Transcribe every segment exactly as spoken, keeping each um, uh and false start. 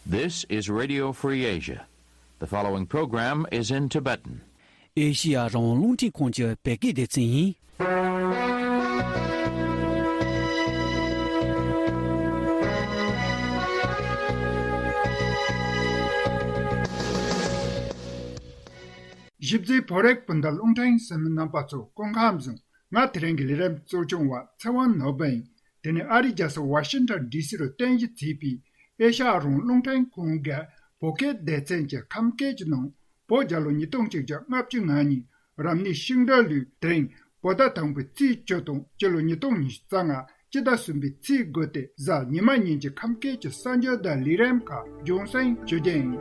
This is Radio Free Asia. The following program is in Tibetan. ཨེ་ཤི་ཡ་རང་དབང་རླུང་འཕྲིན་ཁང་གི་བོད་སྐད་སྡེ་ཚན་ཡིན། ཞིབ་འཚོལ་བོད་རིགས་སྤུན་ཟླ་རླུང་འཕྲིན་གསན་མི་རྣམ་པ་ཚོ་སྐུ་ཁམས་བཟང་། ང་དེ་རིང་གི་ལས་རིམ་གཙོ་སྐྱོང་བ་ཚེ་དབང་ནོར་བུ་ཡིན། དེ་ནས་ཨ་རིའི་རྒྱལ་ས་ཝ་ཤིང་ཊོན་ཌི་སི་རུ་རྟེན་གཞི་བྱས་པའི་ཨེ་ཤ་ཡ་རང་དབང་རླུང་འཕྲིན་ཁང་གི་བོད་སྐད་སྡེ་ཚན་གྱི་ཁམས་སྐད་ཀྱི་ནང་བོད་རྒྱལ་ལོ་ཉིས་སྟོང་གཅིག་བརྒྱ་ལྔ་བཅུ་ང་གཉིས་རབ་གནས་ཤིང་སྦྲུལ་ལོའི་དེ་རིང་བོད་ཟླ་དང་པོའི་ཚེས་བཅུ་དང་སྤྱི་ལོ་ཉིས་སྟོང་ཉི་ཤུ་རྩ་ལྔ་སྤྱི་ཟླ་གསུམ་པའི་ཚེས་དགུ་སྟེ་གཟའ་ཉི་མ་ཉིན་གྱི་ཁམས་སྐད་ཀྱི་གསར་འགྱུར་དང་ལས་རིམ་ཁག་རྒྱང་སྲིང་ཞུ་རྒྱུ་ཡིན།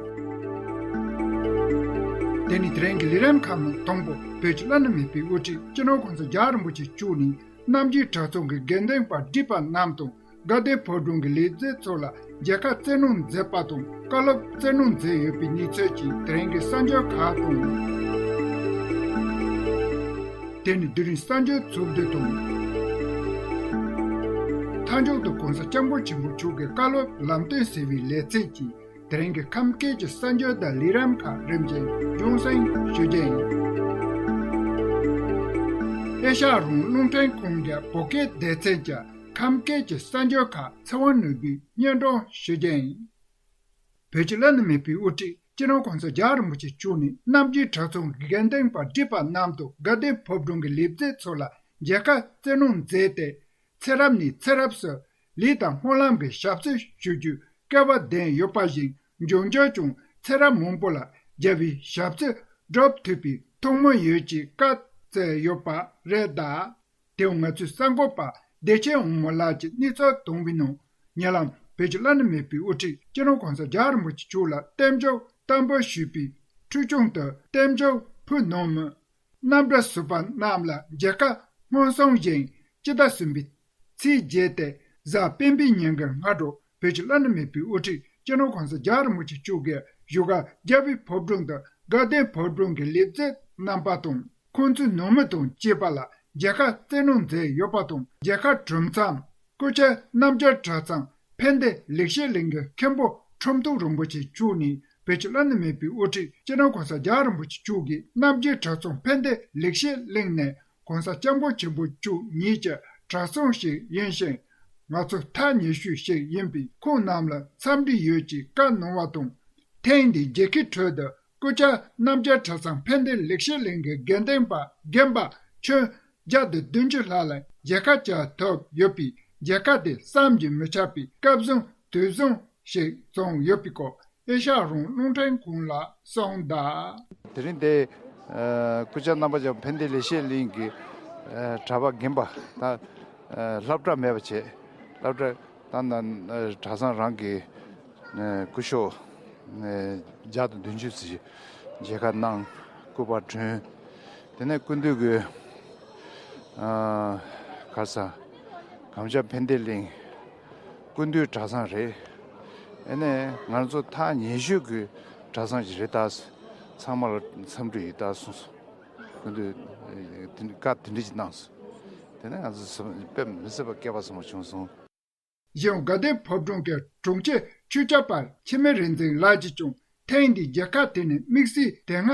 དེ་ནི་དེ་རིང་གི་ལས་རིམ་ཁག་ནང་དང་པོ་བོད་ཀྱི་བླ་ན་མེད་པའི་དབུ་ཁྲིད་སྤྱི་ནོར་༸གོང་ས་༸རྒྱལ་བ་རིན་པོ་ཆེ་མཆོག་ནས་རྣམ་རྒྱལ་གྲྭ་ཚང་གི་དགེ་འདུན་པ་སྒྲིག་པ་རྣམས་དང་དགའ་ལྡན་ཕོ་བྲང་གི་ལས་བྱེད་ཚོ་ལ་མཇལ་ཁ་བསྩལ་གནང་མཛད་པ་དང་བཀའ་སློབ་བསྩལ་གནང་མཛད་ཡོད་པའི་གནས་ཚུལ་གྱི་དེ་རིང་གི་གསར་འགྱུར་ཁག་དང་། དེ་ནི་དེ་རིང་གསར་འགྱུར་ཚོགས་འདུ་དང་། མཐའ་མཇུག་ཏུ་༸གོང་ས་༸སྐྱབས་མགོན་ཆེན་པོ་མཆོག་གི་བཀའ་སློབ་ལམ་སྟོན་ཟེར་བའི་ལེ་ཚན་གྱིས་དེ་རིང་གི་ཁམས་སྐད་ཀྱི་གསར་འགྱུར་དང་ལས་རིམ་ཁག་རིམ་བཞིན་རྒྱང་སྲིང་ཞུ་རྒྱུ་ཡིན། ཨེ་ཤ་ཡ་རང་དབང་རླུང་འཕྲིན་ཁང་གི་བོད་སྐད་སྡེ་ཚན་གྱི་ཁམས་སྐད་ཀྱི་གསར་འགྱུར་ཁག་ཚེ་དབང་ནོར་བུས་སྙན་སྒྲོན་ཞུ་རྒྱུ་ཡིན། བོད་ཀྱི་བླ་ན་མེད་པའི་དབུ་ཁྲིད་སྤྱི་ནོར་༸གོང་ས་༸རྒྱལ་བ་རིན་པོ་ཆེ་མཆོག་ནས་རྣམ་རྒྱལ་གྲྭ་ཚང་གི་དགེ་འདུན་པ་སྒྲིག་པ་རྣམས་དང་དགའ་ལྡན་ཕོ་བྲང་གི་ལས་བྱེད་ཚོ་ལ་མཇལ་ཁ་བསྩལ་གནང་མཛད་དེ། ཚེ་རབས་ནས་ཚེ་རབས་སུ་ལས་དང་སྨོན་ལམ་གྱི་ཞབས་ཕྱི་ཞུ་རྒྱུའི་སྐལ་བ་ལྡན་ཡོད་པ་བཞིན་འབྱུང་འགྱུར་ཀྱང་ཚེ་རབས་མང་པོ་ལ་རྒྱལ་བའི་ཞབས་ཕྱི་སྒྲུབ་ཐུབ་པའི་ཐུགས་སྨོན་ཡོད་ཅེས་བཀའ་སྩལ་ཡོད་པ་རེད་གདའ། དེའང་ང་ཚོའི་གསར་འགོད་པ་བདེ་ཆེན་དབང་མོ་ལགས་ཀྱིས་གནས་ཚུལ་བཏོན་པའི་ནང་ཉེ་ལམ་བོད་ཀྱི་བླ་ན་མེད་པའི་དབུ་ཁྲིད་སྤྱི་ནོར་༸གོང་ས་༸རྒྱལ་བ་རིན་པོ་ཆེ་མཆོག་ལ་རྟེན་འབྱུང་བསྟར་འབུལ་ཞུས་པའི་ཁྲིམས་སྐྱོང་དུ་རྟེན་འབྱུང་ཕུལ་གནང་མི་རྣམ་གྲྭ་ཟུར་པ་རྣམས་ལ་མཇལ་ཁ་སྔོན་སོང་བཞིན་སྤྱི་ཟླ་གསུམ་པའི་ཚེས་བརྒྱད་སྟེ་གཟའ་སྤེན་པའི་ཉིན་གྱི་སྔ་དྲོ་བོད་ཀྱི་བླ་ན་མེད་པའི་དབུ་ཁྲིད་སྤྱི་ནོར་༸གོང་ས་༸རྒྱལ་བ་རིན་པོ་ཆེ་མཆོག་གིས་བཞུགས་སྒར་རྒྱལ་བའི་ཕོ་བྲང་དུ་དགའ་ལྡན་ཕོ་བྲང་གི་ལས་བྱེད་རྣམ་པ་དང་། ཁོང་ཚོའི་ནང་མི་དང་བཅས་པ་ལ་མཇལ་ཁ་བསྩལ་གནང་མཛད་ཡོད་པ་དང་། མཇལ་ཁ་གྲུབ་མཚམས་སྐུ་ཕྱྭ་རྣམ་རྒྱལ་གྲྭ་ཚང་ཕན་བདེ་ལེགས་བཤད་གླིང་གི་མཁན་པོ་ཁྲིམས་ཐོག་རིན་པོ་ཆེ་མཆོག་ནས་བོད་ཀྱི་བླ་ན་མེད་པའི་དབུ་ཁྲིད་སྤྱི་ནོར་༸གོང་ས་༸རྒྱལ་བ་རིན་པོ་ཆེ་མཆོག་གིས་རྣམ་རྒྱལ་གྲྭ་ཚང་ཕན་བདེ་ལེགས་བཤད་གླིང་ནས་༸གོང་ས་༸སྐྱབས་མགོན་ཆེན་པོ་མཆོག་ཉིད་ཀྱི་གྲྭ་ཚང་ཞིག་ཡིན་ཞིང་། ང་ཚོ་ཐག་ཉེ་ཤོས་ཤིག་ཡིན་པས་ཁོང་རྣམས་ལ་འཚམས་འདྲི་ཡོད་ཅེས་བཀའ་གནང་བ་དང་། ཐེངས་འདིའི་མཇལ་ཁའི་ཁྲོད་དུ་སྐུ་ཕྱྭ་རྣམ་རྒྱལ་གྲྭ་ཚང་ཕན་བདེ་ལེགས་བཤད་གླིང་གི་དགེ་འདུན་པ་རྒན་པ་ཁྱོན་བརྒྱ་དང་བདུན་ཅུ་ལྷག་ལ་མཇལ་ཁ་བཅར་ཐུབ་ཡོད་པས། མཇལ་ཁ་དེ་བསམ་གྱིས་མི་ཁྱབ་པའི་སྐལ་བཟང་དུས་བཟང་ཞིག་བྱུང་ཡོད་པའི་སྐོར་ཨེ་ཤ་ཡ་རང་དབང་རླུང་འཕྲིན་ཁང་ལ་གསུངས་གདའ། དེ་རིང་འདི་ཨ་སྐུ་ཕྱྭ་རྣམ་པ་ཚོ་ཕན་བདེ་ལེགས་བཤད་གླིང་གི་ཨ་གྲྭ་པ་རྒན་པ་དང་ཨ་སློབ་གྲྭ་མེད་པ་བྱས། སློབ་གྲྭ་དང་ནང་གྲྭ་ཚང་རང་གི་ཨ་སྐུ་ཞབས་ཨ་བརྒྱ་དང་བདུན་ཅུ་ཙམ་མཇལ་ཁ་གནང་། སྐུ་པར་བསྐྲུན། དེ་ནས་སྐུ་མདུན་གྱི་ཨ་ག་ས་གངས་ལྗོངས་ཕན་བདེ་གླིང་སྐུ་མདུན་གྲྭ་ཚང་རེད། ཨ་ནི་ང་ཚོ་ཐག་ཉེ་ཤོས་ཀྱི་གྲྭ་ཚང་ཞིག་རེད་ད། ཚང་མ་ལ་འཚམས་འདྲི་ཡོད་ད་གསུངས་སོང་། སྐུ་མདུན་དེ་བཀའ་དེ་འདྲ་ཞིག་གནང་སོང་། དེ་ནས་ང་ཚོ་དཔེ་མི་སྲིད་པ་སྐལ་བ་བཟང་པོ་བྱུང་སོང་། གཞན་དགའ་ལྡན་ཕོ་བྲང་གི་དྲུང་ཆེ་ཆོས་ཁྱབ་པ་འཆི་མེད་རིག་འཛིན་ལགས་ཀྱིས་ཀྱང་ཐེངས་འདིའི་མཇལ་ཁ་དེ་ནི་དམིགས་བསལ་དེ་སྔ་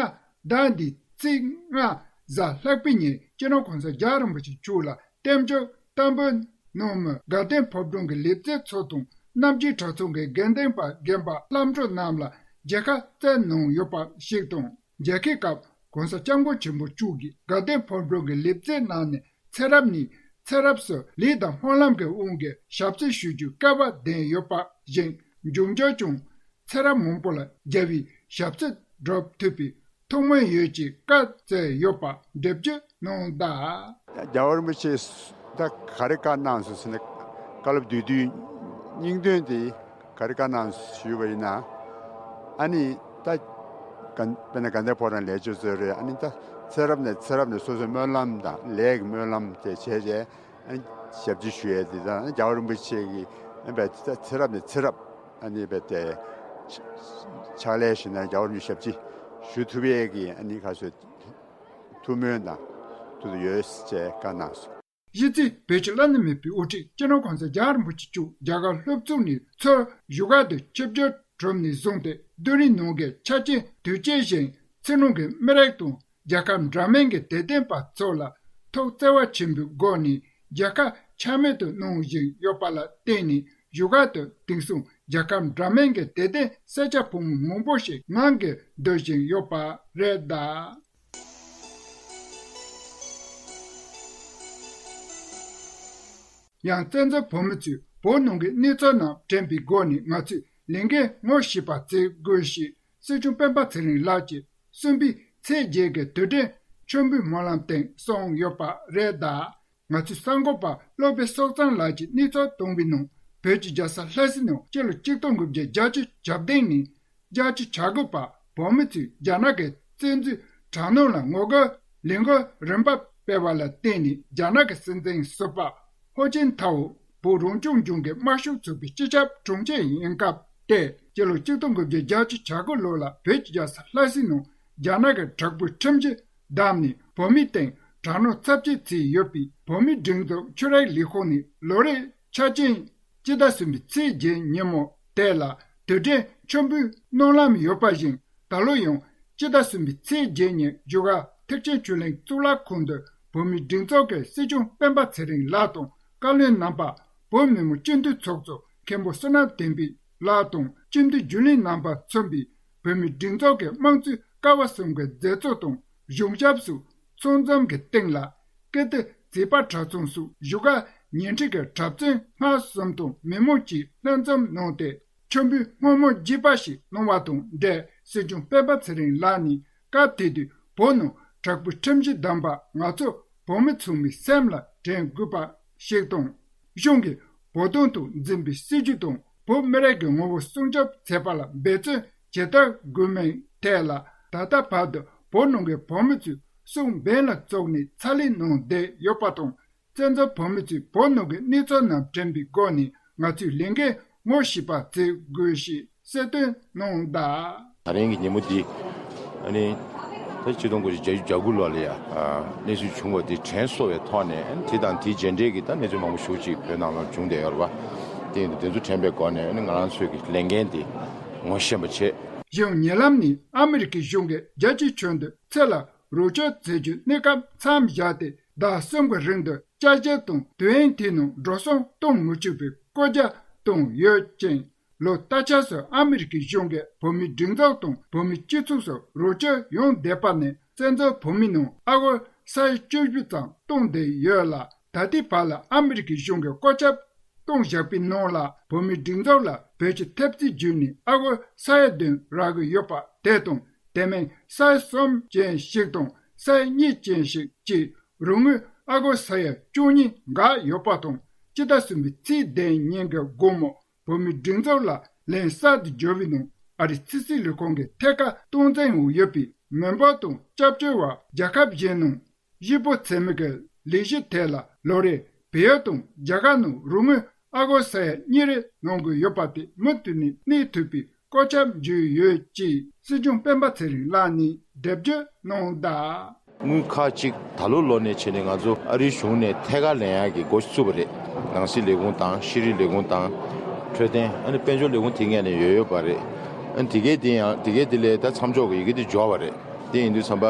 ཟླ་འདིའི་ཚེས་ལྔ་གཟའ་ལྷག་པའི་ཉིན་སྤྱི་ནོར་༸གོང་ས་༸རྒྱལ་བ་རིན་པོ་ཆེ་མཆོག་ལ་རྟེན་འབྱུང་བསྟར་འབུལ་གནང་མི་དགའ་ལྡན་ཕོ་བྲང་གི་ལས་བྱེད་ཚོ་དང་རྣམ་རྒྱལ་གྲྭ་ཚང་གི་དགེ་འདུན་པ་རྒན་པ་བླམ་གྲོགས་རྣམས་ལ་མཇལ་ཁ་བསྩལ་གནང་ཡོད་པ་ཞིག་དང་། མཇལ་ཁའི་སྐབས་༸གོང་ས་༸སྐྱབས་མགོན་ཆེན་པོ་མཆོག་གིས་དགའ་ལྡན་ཕོ་བྲང་གི་ལས་བྱེད་རྣམས་ནས་ཚེ་རབས་ནས་ཚེ་རབས་སུ་ལས་དང་སྨོན་ལམ་གྱི་དབང་གིས་ཞབས་ཕྱི་ཞུ་རྒྱུའི་སྐལ་བ་ལྡན་ཡོད་པ་བཞིན་འབྱུང་འགྱུར་ཀྱང་ཚེ་རབས་མང་པོ་ལ་རྒྱལ་བའི་ཞབས་ཕྱི་སྒྲུབ་ཐུབ་པའི་ཐུགས་སྨོན་ཡོད་ཅེས་བཀའ་སྩལ་ཡོད་པ་འགྲེལ་བརྗོད་གནང་གདའ། རྒྱལ་བ་རིན་པོ་ཆེས་ད་ག་རེ་བཀའ་གནང་སོང་ཟེར་ན། བཀའ་སློབ་བསྡུས་བསྡུས་སྙིང་དོན་དེ་ག་རེ་བཀའ་གནང་ཞུས་པ་ཡིན་ན། ཨ་ནི་ད་དཔེར་ན་དགའ་ལྡན་ཕོ་བྲང་ལས་བྱེད་ཚོ་རེད། ཨ་ནི་ད་ཚེ་རབས་ནས་ཚེ་རབས་ནས་སོ་སོའི་སྨོན་ལམ་དང་ལས་ཀྱི་སྨོན་ལམ་དེ་བྱས་རྗེས་ཨ་ནི་ཞབས་ཕྱི་ཞུ་ཡས་དེ་དང་རྒྱལ་བ་རིན་པོ་ཆེ་གིས་ཨ་ནི་ད་ཚེ་རབས་ནས་ཚེ་རབས་ཨ་ནི་བས་དེ་ཕྱག་ལས་ཞུས་ན་རྒྱལ་བ་རིན་པོ་ཆེ་ཞབས་ཕྱི་ཞུ་ཐུབ་ཡས་ཀྱི་ཨ་ནི་ག་ཚོད་ཐུགས་སྨོན་དང་ཐུགས་དུ་ཡོད་ཅེས་བཀའ་གནང་སོང་། གཞི་རྩའི་བོད་ཀྱི་བླ་ན་མེད་པའི་དབུ་ཁྲིད་སྤྱི་ནོར་༸གོང་ས་༸རྒྱལ་བ་རིན་པོ་ཆེ་མཆོག་རྒྱ་གར་ལྷོ་བཙུགས་ནས་ཚུར་བཞུགས་སྒར་དུ་ཆིབས་བསྒྱུར་ གྲུབ་ནས་བཟུང་སྟེ་བདུན་རེའི་ནང་གི་ཆ་རྐྱེན་དུས་ཆེན་བཞིན་ཕྱི་ནང་གི་མི་རིགས་དང་རྒྱལ་ཁབ་འདྲ་མིན་གྱི་དད་ལྡན་པ་ཚོ་ལ་ཐུགས་བརྩེ་བ་ཆེན་པོའི་སྒོ་ནས་རྒྱལ་ཁ་ཆ་མེད་དུ་གནང་བཞིན་ཡོད་པ་ལ་བརྟེན་ནས་བཞུགས་སྒར་དུ་དེང་སང་རྒྱལ་ཁབ་འདྲ་མིན་གྱི་དད་ལྡན་སེར་སྐྱ་ཕོ་མོ་མང་པོ་ཞིག་ངང་གིས་སྡོད་བཞིན་ཡོད་པ་རེད་གདའ། ཡང་བཙན་བྱོལ་བོད་མི་ཚོས་བོད་ནང་གི་གནས་ཚུལ་རྣམས་དྲན་པའི་སྒོ་ནས་ང་ཚོས་ལས་འགན་ངོ་ཤེས་པ་བྱེད་དགོས་ཞེས་སྲིད་སྐྱོང་སྤེན་པ་ཚེ་རིང་ལགས་ཀྱིས་གསུམ་པའི་ཚེས་བརྒྱད་ཀྱི་དུས་དྲན་མཆོད་འབུལ་སྨོན་ལམ་སྟེང་གསུངས་ཡོད་པ་རེད་གདའ། ང་ཚོའི་གསར་འགོད་པ་བློ་བྷེ་སོག་ཚང་ལགས་ཀྱིས་གནས་ཚུལ་བཏོན་པའི་ནང་བོད་ཀྱི་རྒྱལ་ས་ལྷ་སའི་ནང་སྤྱི་ལོ་གཅིག་སྟོང་དགུ་བརྒྱ་བརྒྱད་ཅུ་གྱ་བདུན་ནས་བརྒྱད་ཅུ་གྱ་དགུ་བར་བོད་མི་ཚོས་རྒྱ་ནག་གི་བཙན་འཛུལ་དྲག་གནོན་ལ་ངོ་རྒོལ་ལས་འགུལ་རིམ་པ་སྤེལ་བ་ལ་བརྟེན་ནས་རྒྱ་ནག་གི་སྲིད་འཛིན་ཟུར་པ་ཧོ་ཅིན་ཐའོ་བོད་རང་སྐྱོང་ལྗོངས་ཀྱི་དམར་ཤོག་ཚོགས་པའི་སྤྱི་ཁྱབ་དྲུང་ཆེ་ཡིན་སྐབས་དེ་སྤྱི་ལོ་གཅིག་སྟོང་དགུ་བརྒྱ་བརྒྱད་ཅུ་གྱ་དགུ་ལོ་ལ་བོད་ཀྱི་རྒྱལ་ས་ལྷ་སའི་ནང་རྒྱ་ནག་གི་དྲག་པོའི་ཁྲིམས་གཞི་བསྡམས་ནས་བོད་མིའི་སྟེང་དྲག་གནོན་ཚབས་ཆེ་བྱས་ཡོད་པའི་བོད་མིའི་སྒྲིག་འཛུགས་ཆོས་རིག་ལས་ཁུངས་ནས་ལོ་རེའི་ཆ་རྐྱེན་སྤྱི་ཟླ་གསུམ་པའི་ཚེས་བརྒྱད་ཉིན་མོ་དེ་ལ་དུས་དྲན་མཆོད་འབུལ་གནང་ལམ་ཡོད་པ་བཞིན་ད་ལོ་ཡང་སྤྱི་ཟླ་གསུམ་པའི་ཚེས་བརྒྱད་ཉིན་བཞུགས་སྒར་ཐེག་ཆེན་ཆོས་གླིང་གཙུག་ལག་ཁང་དུ་བོད་མིའི་སྒྲིག་འཛུགས་ཀྱི་སྲིད་སྐྱོང་སྤེན་པ་ཚེ་རིང་ལགས་དང་བཀའ་བློན་རྣམ་པ་བོད་མི་མང་སྤྱི་འཐུས་ཚོགས་གཙོ་མཁན་པོ་བསོད་ནམས་བསྟན་འཕེལ་ལགས་དང་སྤྱི་འཐུས་རྒྱུན་ལས་རྣམ་པ་མཚོན་པའི་བོད་མིའི་སྒྲིག་འཛུགས་ཀྱི་དམངས་གཙོའི་ཀ་བ་གསུམ་གྱི་མཛད་གཙོ་དང་གཞུང་ཞབས་སུ་ཚང་འཛོམས་ཀྱི་སྟེང་ལ་ཀིརྟི་བྱེས་པ་གྲྭ་ཚང་སོགས་བཞུགས་སྒར་ཉེ་འཁྲིས་ཀྱི་གྲྭ་བཙུན་ལྔ་གསུམ་དང་མི་མང་བཅས་ལྷན་འཛོམས་གནང་སྟེ་མཆོད་འབུལ་སྔོན་མོ་རྒྱས་པ་ཞིག་གནང་བ་དང་འབྲེལ་སྲིད་སྐྱོང་སྤེན་པ་ཚེ་རིང་ལགས་ནས་སྐབས་དེ་དུས་བོད་ནང་དྲག་པོའི་ཁྲིམས་གཞི་བསྡམས་པ་ང་ཚོ་བོད་མི་ཚང་མའི་སེམས་ལ་དྲན་དགོས་པ་ཞིག་དང་། གཞུང་གིས་བོད་དོན་དང་འཛིན་པའི་སྲིད་ཇུས་དང་བོད་མི་རིགས་ཀྱི་ངོ་བོ་སྲུང་སྐྱོབ་བྱེད་པ་ལ་འབད་བརྩོན་ཇི་ལྟར་དགོས་མིན་ཐད་ལ་ད་ལྟ་བར་དུ་བོད་ནང་གི་བོད་མི་ཚོས་སྲོག་འབེན་ལ་བཙུགས་ནས་ཕྱག་ལས་གནང་བསྡད་ཡོད་པ་དང་། བཙན་བྱོལ་བོད་མི་ཚོས་བོད་ནང་གི་གནས་ཚུལ་རྣམས་དྲན་པའི་སྒོ་ནས་ང་ཚོས་ལས་འགན་ངོ་ཤེས་པ་བྱེད་དགོས་ཞེས་གསལ་སྟོན་གནང་གདའ། ད་རིང་གི་ཉིན་མོ་འདི་ཨ་ནི་ད་ཆིག་སྟོང་དགུ་བརྒྱ་བརྒྱད་ཅུ་གྱ་དགུ་ལོ་ལ་ཡ་ཨ་གནས་ཚུལ་བྱུང་བ་འདི་དྲན་གསོ་བའི་ཐོག་ནས་ཨ་ནི་དེ་དང་དེའི་རྗེས་འབྲེལ་གྱི་ད་གནས་ཚུལ་མང་པོ་ཞེ་པོ་ཅིག་བོད་ནང་ལ་བྱུང་བསྡད་ཡོད་རེད་པ། དེ་ཡིན་དུས་དེ་ཚོ་དྲན་པའི་སྒོ་ནས་ཨ་ནི་ང་རང་ཚོའི་གི་ལས་འགན་འདི་ངོ་ཤེས་པ་བྱེད། གཞུང་ཉེ་ལམ་ནས་ཨ་མི་རི་ཀའི་གཞུང་གིས་རྒྱལ་སྤྱིའི་ཁྱོན་དུ་ཚེ་ལ་རོགས་སྐྱོར་བྱེད་རྒྱུའི་གནས་སྐབས་མཚམས་བཞག་སྟེ་ཟླ་གསུམ་གྱི་རིང་དུ་བསྐྱར་ཞིབ་དང་དོན་ཡིག་དེའི་ནང་འགྲོ་སོང་གཏོང་མི་ཆོག་པའི་བཀོད་རྒྱ་བཏང་ཡོད་ཅིང་། ལོ་ལྟར་ཆགས་སུ་ཨ་མི་རི་ཀའི་གཞུང་གིས་བོད་མིའི་སྒྲིག་འཛུགས་དང་བོད་མིའི་སྤྱི་ཚོགས་སུ་རོགས་སྐྱོར་ཡོང་བསྡད་པ་ནི་བཙན་བྱོལ་བོད་མིའི་ནང་ཨ་སྒོར་ས་ཡ་བཅུ་བཞི་ཙམ་གཏོང་བསྡད་ཡོད་ལ། ད་ལྟའི་བར་ལ་ཨ་མི་རི་ཀའི་གཞུང་གིས་བཀོད་ཁྱབ་གཏོང་བཞག་པའི་ནང་ལ་བོད་མིའི་སྒྲིག་འཛུགས་ལ་བོད་ཀྱི་ཐེབས་རྩའི་བརྒྱུད་ནས་ཨ་སྒོར་ས་ཡ་བདུན་རག་གི་ཡོད་པ་དེ་དང་དེ་མིན་ས་ཡ་གསུམ་ཅན་ཞིག་དང་ས་ཡ་གཉིས་ཅན་ཞིག་བཅས་རོགས་དངུལ་ཨ་སྒོར་ས་ཡ་བཅུ་གཉིས་འགའ་ཡོད་པ་དང་སྤྱི་ཟླ་གསུམ་པའི་ཚེས་བདུན་ཉིན་གྱི་དགོང་མོ་བོད་མིའི་སྒྲིག་འཛུགས་ལ་ལན་གསར་དུ་འབྱོར་བའི་ནང་ཨ་རིའི་ཕྱི་སྲིད་ལས་ཁུངས་ཀྱི་ཐད་ཀར་སྟངས་འཛིན་འོག་ཡོད་པའི་མི་འབོར་དང་སྐྱབས་བཅོལ་བ་རྒྱལ་ཁབ་གཞན་ནང་གཞིས་སྤོ་བྱེད་མི་གི་ལས་གཞི་དེ་ལ་ལོ་རེར་བལ་ཡུལ་དང་རྒྱ་གར་ནང་རོགས་དངུལ་ཨ་སྒོར་ས་ཡ་གཉིས་རེ་གནང་གི་ཡོད་པ་དེ་མུ་མཐུད་ནས་གནས་ཐུབ་པའི་བཀོད་ཁྱབ་བརྒྱུད་ཡོད་ཅེས་སྲིད་སྐྱོང་སྤེན་པ་ཚེ་རིང་ལགས་ནས་འགྲེལ་བརྗོད་གནང་གདའ། དངུལ་ཁག་ཅིག་ད་ལོ་ལོ་ནས་བྱས་ནས་ང་ཚོ་ཨ་རིའི་གཞུང་ནས་ཐད་ཀར་ལེན་ཡག་གི་འགོ་བཙུགས་པ་རེད། ནང་སྲིད་ལས་ཁུངས་དང་ཤེས་རིག་ལས་ཁུངས་དང་འཕྲོད་བསྟེན་ཨ་ནི་དཔལ་འབྱོར་ལས་ཁུངས་དེ་སྔོན་ནས་ཡོད་ཡོད་པ་རེད། ཨ་ནི་དེ་གའི་དེ་ཡང་དེ་གའི་དེ་ལས་ད་མཚམས་འཇོག་གི་ཡི་གེ་དེ་འབྱོར་བ་རེད། དེ་ཡིན་དུས་ཙམ་པ་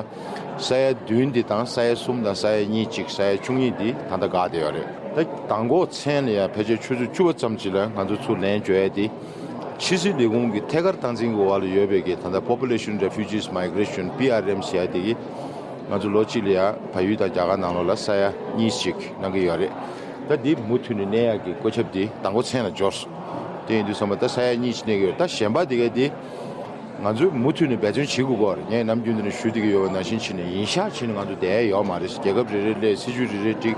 ས་ཡ་བདུན་འདི་དང་ས་ཡ་གསུམ་དང་ས་ཡ་གཉིས་གཅིག་ས་ཡ་བཅུ་གཉིས་འདི་ད་ལྟ་འགག་བསྡད་ཡོད་རེད། ད་མདང་དགོང་མཚན་ལ་ཡང་ཕལ་ཆེར་ཆུ་ཚོད་བཅུ་པ་ཙམ་ཅིག་ལ་ང་ཚོ་ཚུར་ལན་འབྱོར་ཡ་དེ་ཕྱི་སྲིད་ལས་ཁུངས་ཀྱི་ཐད་ཀར་སྟངས་འཛིན་གྱི་འོག་ལ་ཡོད་པའི་གི་ད་ལྟ་Population Refugees Migration P R M ཟེར་ཡ་དེ་གི་ང་ཚོ་ལོ་གཅིག་ལ་ཡང་བལ་ཡུལ་དང་རྒྱ་གར་ནང་ལོགས་ལ་ས་ཡ་གཉིས་གཅིག་གནང་གི་ཡོད་རེད། ད་འདི་མུ་མཐུད་ནས་གནས་ཡག་གི་བཀོད་ཁྱབ་འདི་མདང་དགོང་མཚན་ལ་འབྱོར་སོང་། དེ་ཡིན་དུས་ཙམ་པ་ད་ས་ཡ་གཉིས་གཅིག་གནས་ཀྱི་ཡོད་རེད། ད་གཞན་པ་དེ་ག་དེ་ང་ཚོས་མུ་མཐུད་ནས་འབད་བརྩོན་བྱེད་དགོས་ཀྱི་ཡོད་རེད། ངས་ནམ་རྒྱུན་དུ་ནས་ཞུ་བསྡད་ཀྱི་ཡོད་པ་ནང་བཞིན་བྱས་ནས་ཡིན་ཤག་བྱས་ནས་ང་ཚོ་བསྡད་ཡ་ཡོད་མ་རེད། རྒྱལ་ཁབ་རེ་རེ་སླེབས་སྲིད་ཇུས་རེ་རེ་སྒྲིག་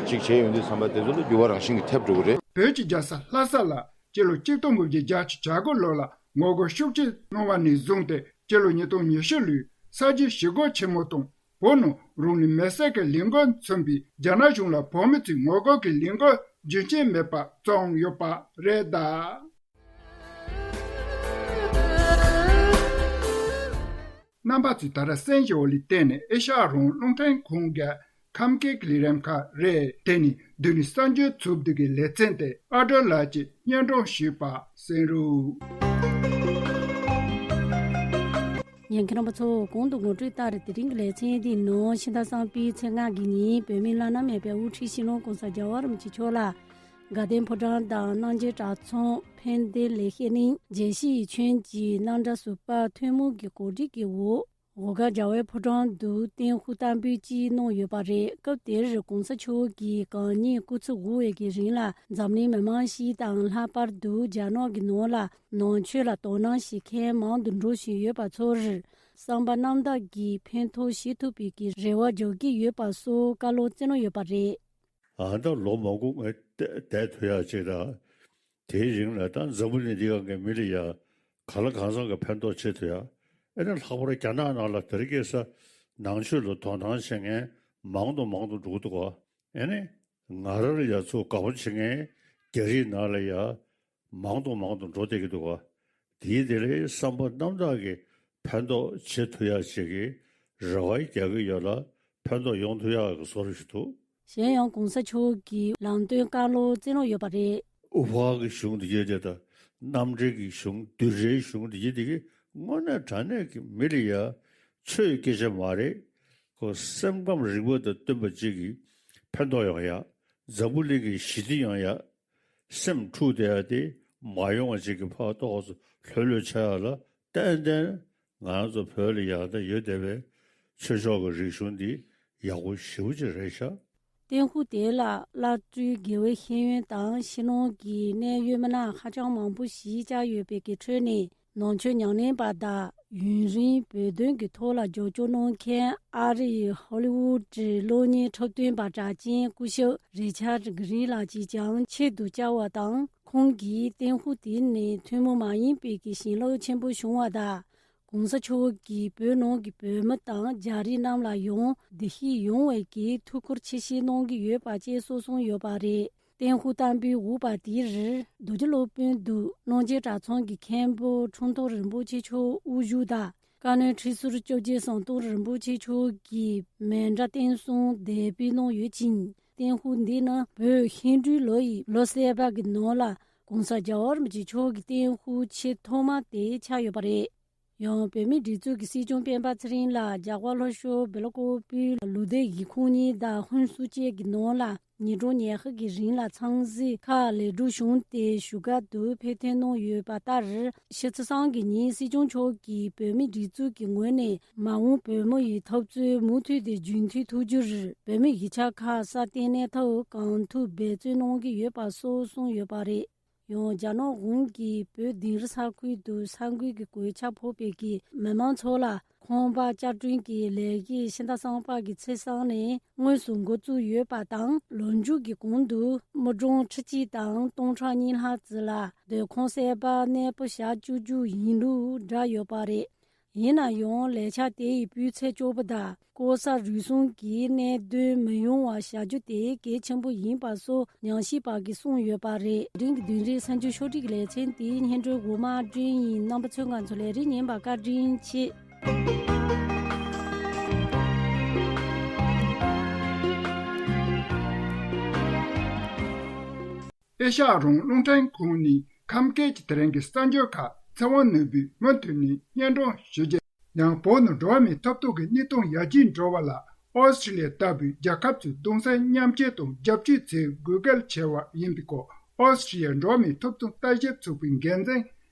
ཅིག་བྱས་ཡོང་དུས་ཙམ་པ་དེ་ཚོ་ལ་འགྱུར་བ་རང་བཞིན་གྱིས་ཐེབས་འགྲོ་གི་རེད། བོད་ཀྱི་རྒྱལ་ས་ལྷ་ས་ལ་སྤྱི་ལོ་གཅིག་སྟོང་དགུ་བརྒྱ་བརྒྱད་ཅུ་གྱ་དགུ་ལོ་ལ་ངོ་རྒོལ་ཤུགས་ཆེ་གནང་བ་ནས་བཟུང་སྟེ་སྤྱི་ལོ་ཉིས་སྟོང་ཉི་ཤུ་ལོའི་ས་བྱི་ཞི་རྒོལ་ཆེན་མོ་དང་བོད་ནང་རང་ལུས་མེར་སྲེག་གི་ལས་འགུལ་མཚོན་པའི་རྒྱ་ནག་གཞུང་ལ་བོད་མི་ཚོས་ངོ་རྒོལ་གྱི་ལས་འགུལ་རྒྱུན་ཆད་མེད་པར་བརྩམས་ཡོད་པ་རེད་གདའ། རྣམ་པ་ཚོས་ད་ར་གསན་བཞིན་པ་ལ་བརྟེན་ནས་ཨེ་ཤ་ཡ་རང་དབང་རླུང་འཕྲིན་ཁང་གི་ཁམས་སྐད་ལས་རིམ་ཁག་རེད། དེ་ནི་བདུན་ནི་གསར་འགྱུར་ཚུབ་བསྡུ་གི་ལེ་ཚན་དེ་ཨ་སྒྲོལ་ལགས་ཀྱིས་སྙན་སྒྲོན་ཞུས་པ་གསན་རོགས། ཁྱེད་རྣམ་པ་ཚོ་གོང་དུ་ངོ་སྤྲོད་ལྟར་དེ་རིང་གི་ལེ་ཚན་འདིའི་ནང་ཕྱི་ཟླ་བསམ་པའི་ཚེས་ལྔ་གི་ཉིན་བོད་མིའི་བླ་ན་མེད་པའི་དབུ་ཁྲིད་སྤྱི་ནོར་༸གོང་ས་༸རྒྱལ་བ་རིན་པོ་ཆེ་མཆོག་ལ་དགའ་ལྡན་ཕོ་བྲང་དང་རྣམ་རྒྱལ་གྲྭ་ཚང་ཕན་བདེ་ལེགས་བཤད་གླིང་རྒྱལ་སྤྱིའི་ཁྱོན་གྱི་རྣམ་གྲྭ་ཟུར་པ་ཐུན་མོང་གི་གོ་སྒྲིག་གི་འོག་འོ་སྒར་རྒྱལ་བའི་ཕོ་བྲང་དུ་བསྟན་ཤོག་བསྟར་འབུལ་ཅིག་གནང་ཡོད་པ་རེད། སྐབས་དེར་༸གོང་ས་མཆོག་གིས་གང་ཉིད་སྐུ་ཚེ་འགོར་བའི་གི་རིང་ལ་འཛམ་གླིང་མི་མང་ཞིག་དང་ལྷག་པར་དུ་རྒྱ་ནག་གི་ནང་ལ་ནང་ཆོས་ལ་དོ་སྣང་བྱེད་མཁན་མང་དུ་འགྲོ་བཞིན་ཡོད་པ་ཚོར་བསམ་པ་རྣམ་དག་གིས་ཕན་ཐོགས་བྱེད་ཐུབ་པའི་གི་རེ་བ་འཇོག་གི་ཡོད་པ་སོགས་བཀའ་སློབ་སྩལ་གནང་ཡོད་པ་རེད། ཨ་ད་ལོ་མང་པོ་ངས་བསྡད་ཐུབ་ཡག་ཅིག་དང་། དེའི་རིང་ལ་ད་འཛམ་བུ་གླིང་འདི་སྒང་གི་མི་ལ་ཡ་གང་ལ་གང་འཚམ་གྱི་ཕན་ཐོགས་བྱེད་ཐུབ་ཡ། ཨེ་ན་ལྷག་པར་རྒྱ་ནག་ནང་ལ་དེ་རིང་ཁ་སང་ནང་ཆོས་ལ་དོ་སྣང་བྱེད་མཁན་མང་དུ་མང་དུ་འགྲོ་གི་འདུག་ག། ཨེ་ནི་ང་རང་ལ་ཡ་ཚུར་དགའ་པོ་བྱེད་མཁན་རྒྱ་རིགས་ནང་ལ་ཡ་མང་དུ་མང་དུ་འགྲོ་བསྡད་ཀྱི་འདུག་ག། དེའི་དེ་ལས་བསམ་པ་རྣམ་དག་གིས་ཕན་ཐོགས་བྱེད་ཐུབ་ཡག་ཅིག་གི་རེ་བ་རྒྱག་གི་ཡོད་ལ། ཕན་ཐོགས་ཡོང་ཐུབ་ཡག་གི་བཟོ་འདྲ་ཞིག་འདུག། གཞན་ཡང་༸གོང་ས་མཆོག་གིས་ལམ་སྟོན་བཀའ་སློབ་སྩལ་གནང་ཡོད་པ་རེད། དབུ་འཕང་གི་གཞུང་འདི་ཡོད་དེ་དང་། རྣམ་འགྲེལ་གྱི་གཞུང་། བསྡུས་གྲྭའི་གཞུང་འདི་ཡོད་དེ་གི་དངོས་གནས་དྲང་གནས་ཀྱི་མི་ལ་ཡ་ཆོས་སྐད་ཆ་མ་རེད། ཁོ་སེམས་ཁམས་རིག་པ་དང་བསྟུན་པ་ཅིག་གིས་ཕན་ཐོགས་ཡོང་ཡ། འཛམ་བུ་གླིང་གི་ཞི་བདེ་ཡོང་ཡ། སེམས་འཁྲུག་བསྡད་ཡ་དེ་མ་ཡོང་བ་ཅིག་གི་ཕར་ཏོག་ཙམ་ལྷོད་ལྷོད་ཆགས་ཡ་ལ་ཏན་ཏན་ང་ཚོ་བོད་ལ་ཡང་ད་ཡོད་བསྡད་པའི་ཆོས་ཕྱོགས་ཀྱི་རིག་གཞུང་འདི་ཡག་པོ་ཞེ་པོ་ཅིག་རེད་ཤག། བསྟན་ཤོག་དེ་ལ་བླ་སྤྲུལ་དགེ་བའི་ཤེས་ཡོན་དང་ཕྱི་ནང་གི་གནད་ཡོད་མི་སྣ་ཧ་ཅང་མང་པོ་ཞིག་བཅར་ཡོད་པའི་གི་ཁྲོད་ནས། ནང་ཆོས་ཉམས་ལེན་པ་དང་ཡུན་རིང་བོད་དོན་གྱི་ཐོག་ལ་རྒྱབ་སྐྱོར་གནང་མཁན་ཨ་རིའི་ཧོ་ལི་ཝུད་ཀྱི་གློག་བརྙན་འཁྲབ་སྟོན་པ་གྲགས་ཅན་སྐུ་ཞབས་རི་ཆར་གྷི་རིན་ལགས་ཀྱིས་ཀྱང་ཆེད་དུ་བཅར་བ་དང་། ཁོང་གིས་བསྟན་ཤོག་དེ་ནས་ཐུན་མོང་མ་ཡིན་པའི་གི་བྱིན་རླབས་ཆེན་པོ་བྱུང་བ་དང་། ༸གོང་ས་མཆོག་གིས་བོད་ནང་གི་བོད་མི་དང་རྒྱ་རིགས་རྣམས་ལ་ཡང་བདེ་སྐྱིད་ཡོང་བའི་གི་ཐུགས་ཁུར་ཆེ་བཞེས་གནང་གི་ཡོད་པ་བཅས་གསུངས་གསུངས་ཡོད་པ་རེད། བསྟན་ཤོག་བསྟར་འབུལ་འོག་པ་དེར་རྡོ་རྗེ་སློབ་དཔོན་དུ་རྣམ་རྒྱལ་གྲྭ་ཚང་གི་མཁན་པོ་ཁྲུང་ཐུང་རིན་པོ་ཆེ་མཆོག་དབུ་བཞུགས་དང་། བཀའ་བློན་ཁྲི་ཟུར་བཅོ་བརྒྱད་ཟམ་གདོང་རིན་པོ་ཆེ་མཆོག་གིས་མཎྜལ་རྟེན་གསུམ་གདན་འབུལ་གནང་ཡོད་ཅིང་། བསྟན་ཤོག་འདི་ནི་བོད་ཧིན་རྡུའི་ལོ་ཡི་ལོ་གསར་པ་གི་ནང་ལ་༸གོང་ས་༸རྒྱལ་བ་རིན་པོ་ཆེ་མཆོག་གི་བསྟན་ཤོག་ཆེས་ཐོག་མ་དེ་ཆགས་ཡོད་པ་རེད། ཡང་བོད་མིའི་སྒྲིག་འཛུགས་ཀྱི་སྲིད་སྐྱོང་སྤེན་པ་ཚེ་རིང་ལགས་རྒྱ་གར་ལྷོ་ཕྱོགས་སྦེལ་ཀོབ་པུའི་ལུ་དེ་ཡི་ཁོངས་གཉིས་དང་ཧུན་སུར་བཅས་ཀྱི་ནང་ལ་ཉིན་གྲངས་ཉི་ཤུ་གི་རིང་ལ་འཚམས་གཟིགས་ཁག་ལེགས་གྲུབ་བྱུང་སྟེ་བཞུགས་སྒར་དུ་ཕེབས་ཐོན་གནང་ཡོད་པ་ལྟར། ཕྱི་ཚེས་གསུམ་གྱི་ཉིན་སྲིད་སྐྱོང་མཆོག་གིས་བོད་མིའི་སྒྲིག་འཛུགས་ཀྱི་ངོས་ནས་མ་འོངས་བོད་མི་ཡི་འཐབ་རྩོད་མུ་མཐུད་དེ་རྒྱུན་མཐུད་ཐུབ་རྒྱུར་བོད་མིའི་གཞིས་ཆགས་ཁག་སྲ་བརྟན་གནས་ཐབས་གང་ཐུབ་འབད་བརྩོན་གནང་གི་ཡོད་པ་སོགས་གསུངས་ཡོད་པ་རེད། ཡང་རྒྱ་ནག་གཞུང་གིས་བོད་དིང་རི་ས་ཁུལ་དུ་ས་འགུལ་གྱི་གོད་ཆག་ཕོག་པའི་གི་མི་མང་ཚོ་ལ་ཁང་པ་བསྐྱར་སྐྲུན་གྱི་ལས་ཀ་ཕྱི་ཟླ་གསུམ་པ་གི་ཚེས་གསུམ་ནས་དངོས་སུ་འགོ་བཙུགས་ཡོད་པ་དང་། ལོ་མཇུག་གི་གོང་དུ་མི་གྲངས་ཁྲི་གཅིག་དང་སྟོང་ཕྲག་གཉིས་ལྷག་ཙམ་ལ་སྡོད་ཁང་གསར་པ་གནས་སྤོ་བྱ་བཅུག་རྒྱུ་ཡིན་ལུགས་བསྒྲགས་ཡོད་པ་རེད། ཡིན་ན་ཡང་ལས་འཆར་དེ་ཡི་སྤུས་ཚད་སྐྱོ་པོ་དང་ལྐོག་ཟ་རུལ་སུངས་ཀྱི་གནད་དོན་མི་ཡོང་བ་བྱ་རྒྱུ་དེ་གལ་ཆེན་པོ་ཡིན་པ་སོགས་ཉམས་ཞིབ་པ་གིས་གསུངས་ཡོད་པ་རེད། དེ་རིང་གི་བདུན་རེའི་གསར་འགྱུར་ཕྱོགས་སྒྲིག་གི་ལེ་ཚན་དེའི་སྙན་སྒྲོན་འགོ་མ་སྒྲོན་ཡིན། རྣམ་པ་ཚོས་ང་ཚོ་ལས་རིམ་ཉན་པར་བཀའ་དྲིན་ཆེ། ཨེ་ཤ་ཡ་རང་དབང་རླུང་འཕྲིན་ཁང་ནས་ཁམས་སྐད་ཀྱི་དེ་རིང་གི་གསར་འགྱུར་ཁག་ཚེ་དབང་ནོར་བུས་མུ་མཐུད་ནས་སྙན་སྒྲོན་ཞུ་རྒྱུ། ཡང་བོད་ནང་འགྲོ་བ་མིའི་ཐོབ་ཐང་གི་གནས་སྟངས་ཡར་རྒྱས་འགྲོ་བ་ལ་ཨོ་སི་ཀྲི་ལི་ཡ་ལྟ་བུའི་རྒྱལ་ཁབ་ཚོས་གདུང་སེམས་མཉམ་སྐྱེད་དང་རྒྱབ་སྐྱོར་བྱེད་དགོས་གལ་ཆེ་བ་ཡིན་པའི་སྐོར་ཨོ་སི་ཀྲི་ལི་ཡའི་འགྲོ་བ་མིའི་ཐོབ་ཐང་ལྟ་ཞིབ་ཚོགས་པའི་འགན་འཛིན་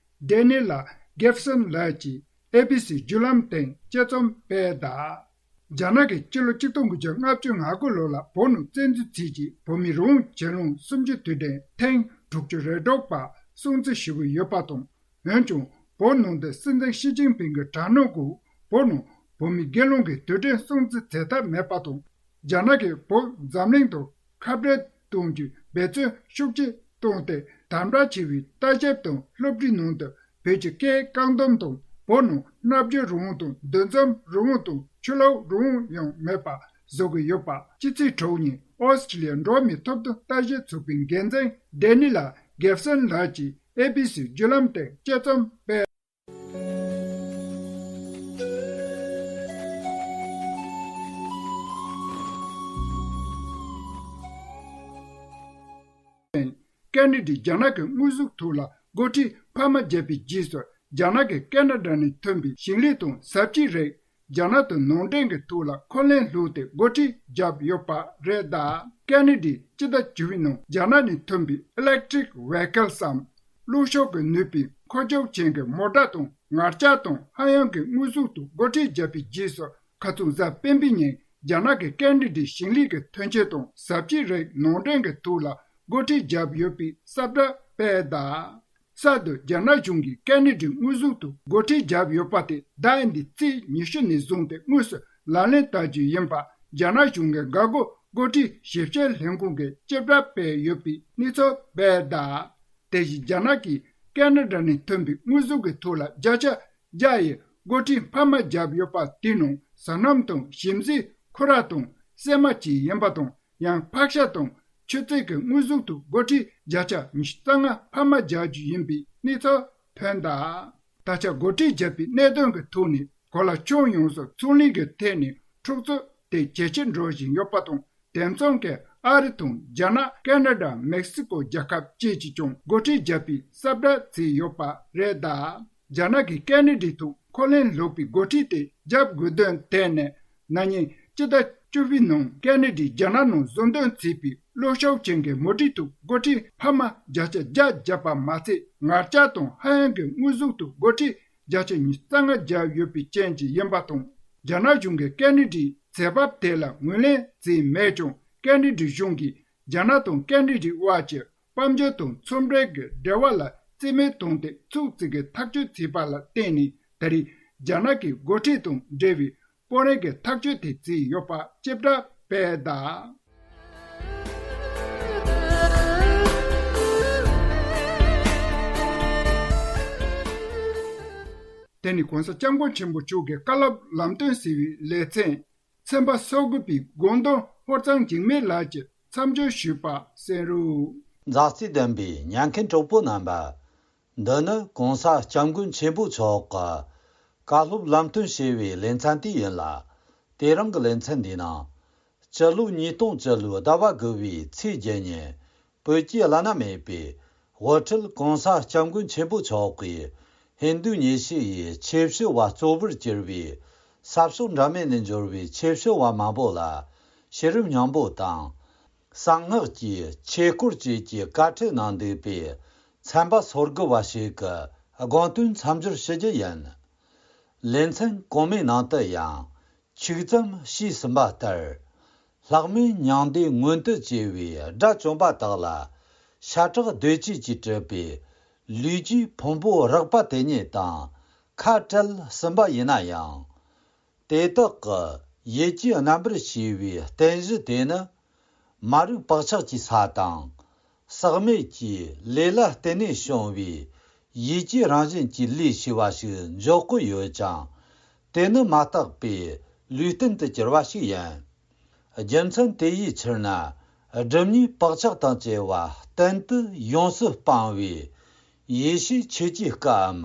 ཌེ་ནི་ལ་གེབ་སོན་ལགས་ཀྱིས་ཨེ་བི་སི་བརྒྱུད་ལམ་སྟེང་དཔྱད་རྩོམ་སྤེལ་གདའ། རྒྱ་ནག་གིས་སྤྱི་ལོ་ཆིག་སྟོང་དགུ་བརྒྱ་ལྔ་བཅུ་ང་དགུ་ལོ་ལ་བོད་ནང་བཙན་འཛུལ་བྱས་རྗེས་བོད་མིའི་རང་དབང་གྱེན་ལངས་གསུམ་བཅུ་དུས་དྲན་ཐེངས་དྲུག་ཅུ་རེ་དྲུག་པ་སྲུང་བརྩི་ཞུ་གི་ཡོད་པ་དང་། འོན་ཀྱང་བོད་ནང་དུ་སྲིད་འཛིན་ཞི་ཅིན་ཕིང་གི་དྲག་གནོན་འོག་བོད་ནང་བོད་མིའི་སྒེར་ལངས་ཀྱི་དུས་དྲན་སྲུང་བརྩི་མཛད་ཐབས་མེད་པ་དང་། རྒྱ་ནག་གིས་བོད་འཛམ་གླིང་དུ་ཁ་བྲལ་གཏོང་རྒྱུའི་འབད་བརྩོན་ཤུགས་ཆེ་བཏང་སྟེ། དམ་དྲག་ཆེ་བའི་ལྟ་ཞིབ་དང་སློབ་ཁྲིད་ནང་དུ་བོད་ཀྱི་སྐད་བཀག་སྡོམ་དང་། བོད་ནང་སྨྲ་བརྗོད་རང་དབང་དང་འདུ་འཛོམས་རང་དབང་དང་ཆོས་ལུགས་རང་དབང་ཡང་མེད་པ་བཟོ་གི་ཡོད་པ། ཕྱི་ཚེས་དྲུག་ཉིན་ཨོ་སི་ཀྲི་ལི་ཡའི་འགྲོ་བ་མིའི་ཐོབ་ཐང་ལྟ་ཞིབ་ཚོགས་པའི་འགན་འཛིན་ཌེ་ནི་ལ་གེབ་སོན་ལགས་ཀྱིས་ཨེ་བི་སི་བརྒྱུད་ལམ་སྟེང་དཔྱད་རྩོམ་སྤེལ། ཀེ་ནེ་ཌི་རྒྱ་ནག་གི་དངོས་ཟོག་ཐོག་ལ་སྒོ་ཁྲལ་འཕར་མ་བརྒྱབ་པའི་རྗེས་སུ། རྒྱ་ནག་གིས་ཀེ་ན་ཌ་ནས་ཐོན་པའི་ཞིང་ལས་དང་ཟབ་ཅིག་རིགས་རྒྱ་ནག་ཏུ་ནང་འདྲེན་གྱི་ཐོག་ལ་འཁོར་ལན་བསླུགས་ཏེ་འགོ་ཁྲིད་བརྒྱབ་ཡོད་པ་རེད་ད། ཀེ་ན་ཌའི་སྤྱི་ཟླ་བཅུ་པའི་ནང་རྒྱ་ནག་ནས་ཐོན་པའི་ཨི་ལེག་ཊི་རིག་ཝེ་ཀལ་སམ་གློག་ཤུགས་ཀྱིས་ནུས་པའི་མཁོ་ཆོད་ཅན་གྱི་མོ་ཊ་དང་ངར་ལྕགས་དང་ཧ་ཡང་གི་དངོས་ཟོག་ཏུ་འགོ་ཁྲིད་བརྒྱབ་པའི་རྗེས་སུ། ཁ་རྩང་གཟའ་སྤེན་པའི་ཉིན་རྒྱ་ནག་གིས་ཀེ་ན་ཌའི་ཞིང་ལས་ཀྱི་ཐོན་སྐྱེད་དང་ཟབ་ཅིག་རིགས་ནང་འདྲེན་གྱི་ཐོག་ལ་འགོ་ཁྲིད་བརྒྱབ་ཡོད་པའི་གསལ་བསྒྲགས་སྤེལ་གདའ། གསར་དུ་རྒྱ་ནག་གཞུང་གིས་ཀེ་ན་ཌའི་དངོས་ཟོག་ཏུ་འགོ་ཁྲིད་བརྒྱབ་ཡོད་པ་དེ་ཟླ་འདིའི་ཚེས་ཉི་ཤུ་ནས་བཟུང་སྟེ་དངོས་སུ་ལག་ལེན་བསྟར་རྒྱུ་ཡིན་པ་རྒྱ་ནག་གཞུང་གི་འགག་སྒོ་འགོ་ཁྲིད་ཞིབ་བཤེར་ལྷན་ཁང་གིས་དཔྱད་བསྒྲགས་སྤེལ་ཡོད་པའི་གནས་ཚུལ་སྤེལ་གདའ། དེ་བཞིན་རྒྱ་ནག་གིས་ཀེ་ན་ཌ་ནས་ཐོན་པའི་དངོས་ཟོག་གི་ཐོག་ལ་བརྒྱ་ཆ་བརྒྱ་ཡི་འགོ་ཁྲིད་འཕར་མ་བརྒྱབ་ཡོད་པ་དེའི་ནང་ཟ་སྣུམ་དང་ཞིམ་ཟས་ཁོ་ར་དང་སྲན་མ་བཅས་ཡིན་པ་དང་ཡང་ཕག་ཤ་དང་ཆུ་ཚོད་ཀྱི་དངོས་ཟོག་ཏུ་འགོ་ཁྲིད་བརྒྱ་ཆ་ཉི་ཤུ་རྩ་ལྔ་འཕར་མ་རྒྱག་རྒྱུ་ཡིན་པའི་གནས་ཚུལ་ཐོན་གདའ། ད་ཆ་འགོ་ཁྲིད་བརྒྱབ་པའི་གནད་དོན་གྱི་ཐོག་ནས་གོ་ལ་ཕྱོགས་ཡོངས་སུ་ཚོང་ལས་ཀྱི་ཐད་ནས་འཁྲུག་རྩོད་དེ་ཇེ་ཆེར་འགྲོ་བཞིན་ཡོད་པ་དང་། དེ་མཚུངས་ཀྱི་ཨ་རི་དང་རྒྱ་ནག་ཀེ་ན་ཌ་མེག་སི་ཀོ་རྒྱལ་ཁབ་བཅས་ཀྱིས་ཀྱང་འགོ་ཁྲིད་བརྒྱབ་པའི་གསལ་བསྒྲགས་བྱས་ཡོད་པ་རེད་གདའ། རྒྱ་ནག་གིས་ཀེ་ན་ཌའི་ཐོག་འཁོར་ལན་སློག་པའི་འགོ་ཁྲིད་དེ་བརྒྱབ་དགོས་དོན་དེ་ནི། ན་ནིང་སྤྱི་ཟླ་བཅུ་པའི་ནང་ཀེ་ན་ཌས་རྒྱ་ནག་ནང་བཟོ་འདོན་བྱས་པའི་གློག་ཤུགས་ཅན་གྱི་མོ་ཊའི་ཐོག་འགོ་ཁྲིད་འཕར་མ་བརྒྱ་ཆ་བརྒྱ་བརྒྱབ་པ་མ་ཚད། ངར་ལྕགས་དང་ཧ་ཡང་གི་དངོས་ཟོག་ཏུ་འགོ་ཁྲིད་བརྒྱ་ཆ་ཉི་ཤུ་རྩ་ལྔ་བརྒྱབ་ཡོད་པའི་རྐྱེན་གྱིས་ཡིན་པ་དང་། རྒྱ་ནག་གཞུང་གིས་ཀེ་ན་ཌའི་ཚེ་བབ་དེ་ལ་ངོས་ལེན་བྱས་མེད་ཀྱང་། ཀེ་ན་ཌའི་གཞུང་གིས་རྒྱ་ནག་དང་ཀེ་ན་ཌའི་དབར་གྱི་དཔལ་འབྱོར་དང་ཚོང་འབྲེལ་གྱི་འབྲེལ་བ་ལ་རྩིས་མེད་བཏང་སྟེ་ཚོགས་གཙོས་ཀྱི་ཐག་གཅོད་བྱས་པ་ལ་བརྟེན་ནས། ད་རེས་རྒྱ་ནག་གིས་འགོ་ཁྲིད་དང་འབྲེལ་བའི་དཔོན་རིགས་ཀྱི་ཐག་གཅོད་དེ་བྱས་ཡོད་པ་དཔྱད་བསྒྲགས་སྤེལ་གདའ། དེ་ནི་གོང་ས་སྐྱབས་མགོན་ཆེན་པོ་མཆོག་གི་བཀའ་སློབ་ལམ་སྟོན་ཟེར་བའི་ལེ་ཚན། ཚན་པ་སོ་དགུ་པའི་དགོངས་དོན་ཧོར་གཙང་འཇིགས་མེད་ལགས་ཀྱིས་མཚམས་སྦྱོར་ཞུས་པ་གསན་རོགས། མཛའ་བརྩེ་ལྡན་པའི་ཉན་མཁན་གྲོགས་པོ་རྣམ་པ། འདི་ནི་གོང་ས་སྐྱབས་མགོན་ཆེན་པོ་མཆོག་གི་བཀའ་སློབ་ལམ་སྟོན་ཞེས་པའི་ལེ་ཚན་དེ་ཡིན་ལ། དེ་རིང་གི་ལེ་ཚན་འདིའི་ནང་། སྤྱི་ལོ་ཉིས་སྟོང་བཅུ་ལོའི་ཟླ་བ་དགུ་བའི་ཚེས་བརྒྱད་ཉིན། བོད་ཀྱི་བླ་ན་མེད་པའི་དབུ་ཁྲིད་གོང་ས་སྐྱབས་མགོན་ཆེན་པོ་མཆོག་གིས་ཧིན་རྡུ་ཉི་ཤུ་ཡི་ཆོས་ཞུ་བ་གཙོ་བོར་གྱུར་པའི་ས་ཕྱོགས་འདྲ་མིན་ནས་འབྱོར་བའི་ཆོས་ཞུ་བ་མང་པོ་ལ་ཤེས་རབ་སྙིང་པོ་དང་། གསང་སྔགས་ཀྱི་ཆོས་སྐོར་བཅས་ཀྱི་བཀའ་ཁྲིད་གནང་འདུག་པའི་ཚན་པ་སོ་དགུ་བ་ཞིག་གི་དགོངས་དོན་མཚམས་སྦྱོར་ཞུ་རྒྱུ་ཡིན། ལེ་ཚན་གོང་མའི་ནང་དུ་ཡང་། ཆིག་ཙམ་ཞུས་ཟིན་པ་ལྟར། ལྷག་མེད་མྱང་འདས་མངོན་དུ་བྱེད་པའི་དགྲ་བཅོམ་པ་དག་ལ། ཤ་ཁྲག་གདོས་བཅས་ཀྱིས་གྲུབ་པའི་ལུས་ཀྱི་ཕུང་པོ་རགས་པ་དེ་ཉིད་དང་ཁ་བྲལ་ཟིན་པ་ཡིན་ན་ཡང་། དེ་དག་གི་ཡིད་ཀྱི་རྣམ་པར་ཤེས་པའི་རྟེན་གཞི་དེ་ནི། མ་རིག་བག་ཆགས་ཀྱི་ས་དང་། ཟག་མེད་ཀྱི་ལས་ལ་བརྟེན་ནས་བྱུང་བའི་ཡིད་ཀྱི་རང་བཞིན་གྱི་ལས་ཞེས་པ་ཞིག་འཇོག་གི་ཡོད་ཀྱང་། དེ་ནི་མ་དག་པའི་ལུས་རྟེན་དུ་གྱུར་པ་ཞིག་ཡིན། རྒྱུ་མཚན་དེ་ཡི་ཕྱིར་ན། སྒྲིབ་གཉིས་བག་ཆགས་དང་བཅས་པ་གཏན་དུ་ཡོངས་སུ་སྤངས་པའི་ཡེ་ཤེས་ཆོས་ཀྱི་སྐུའམ།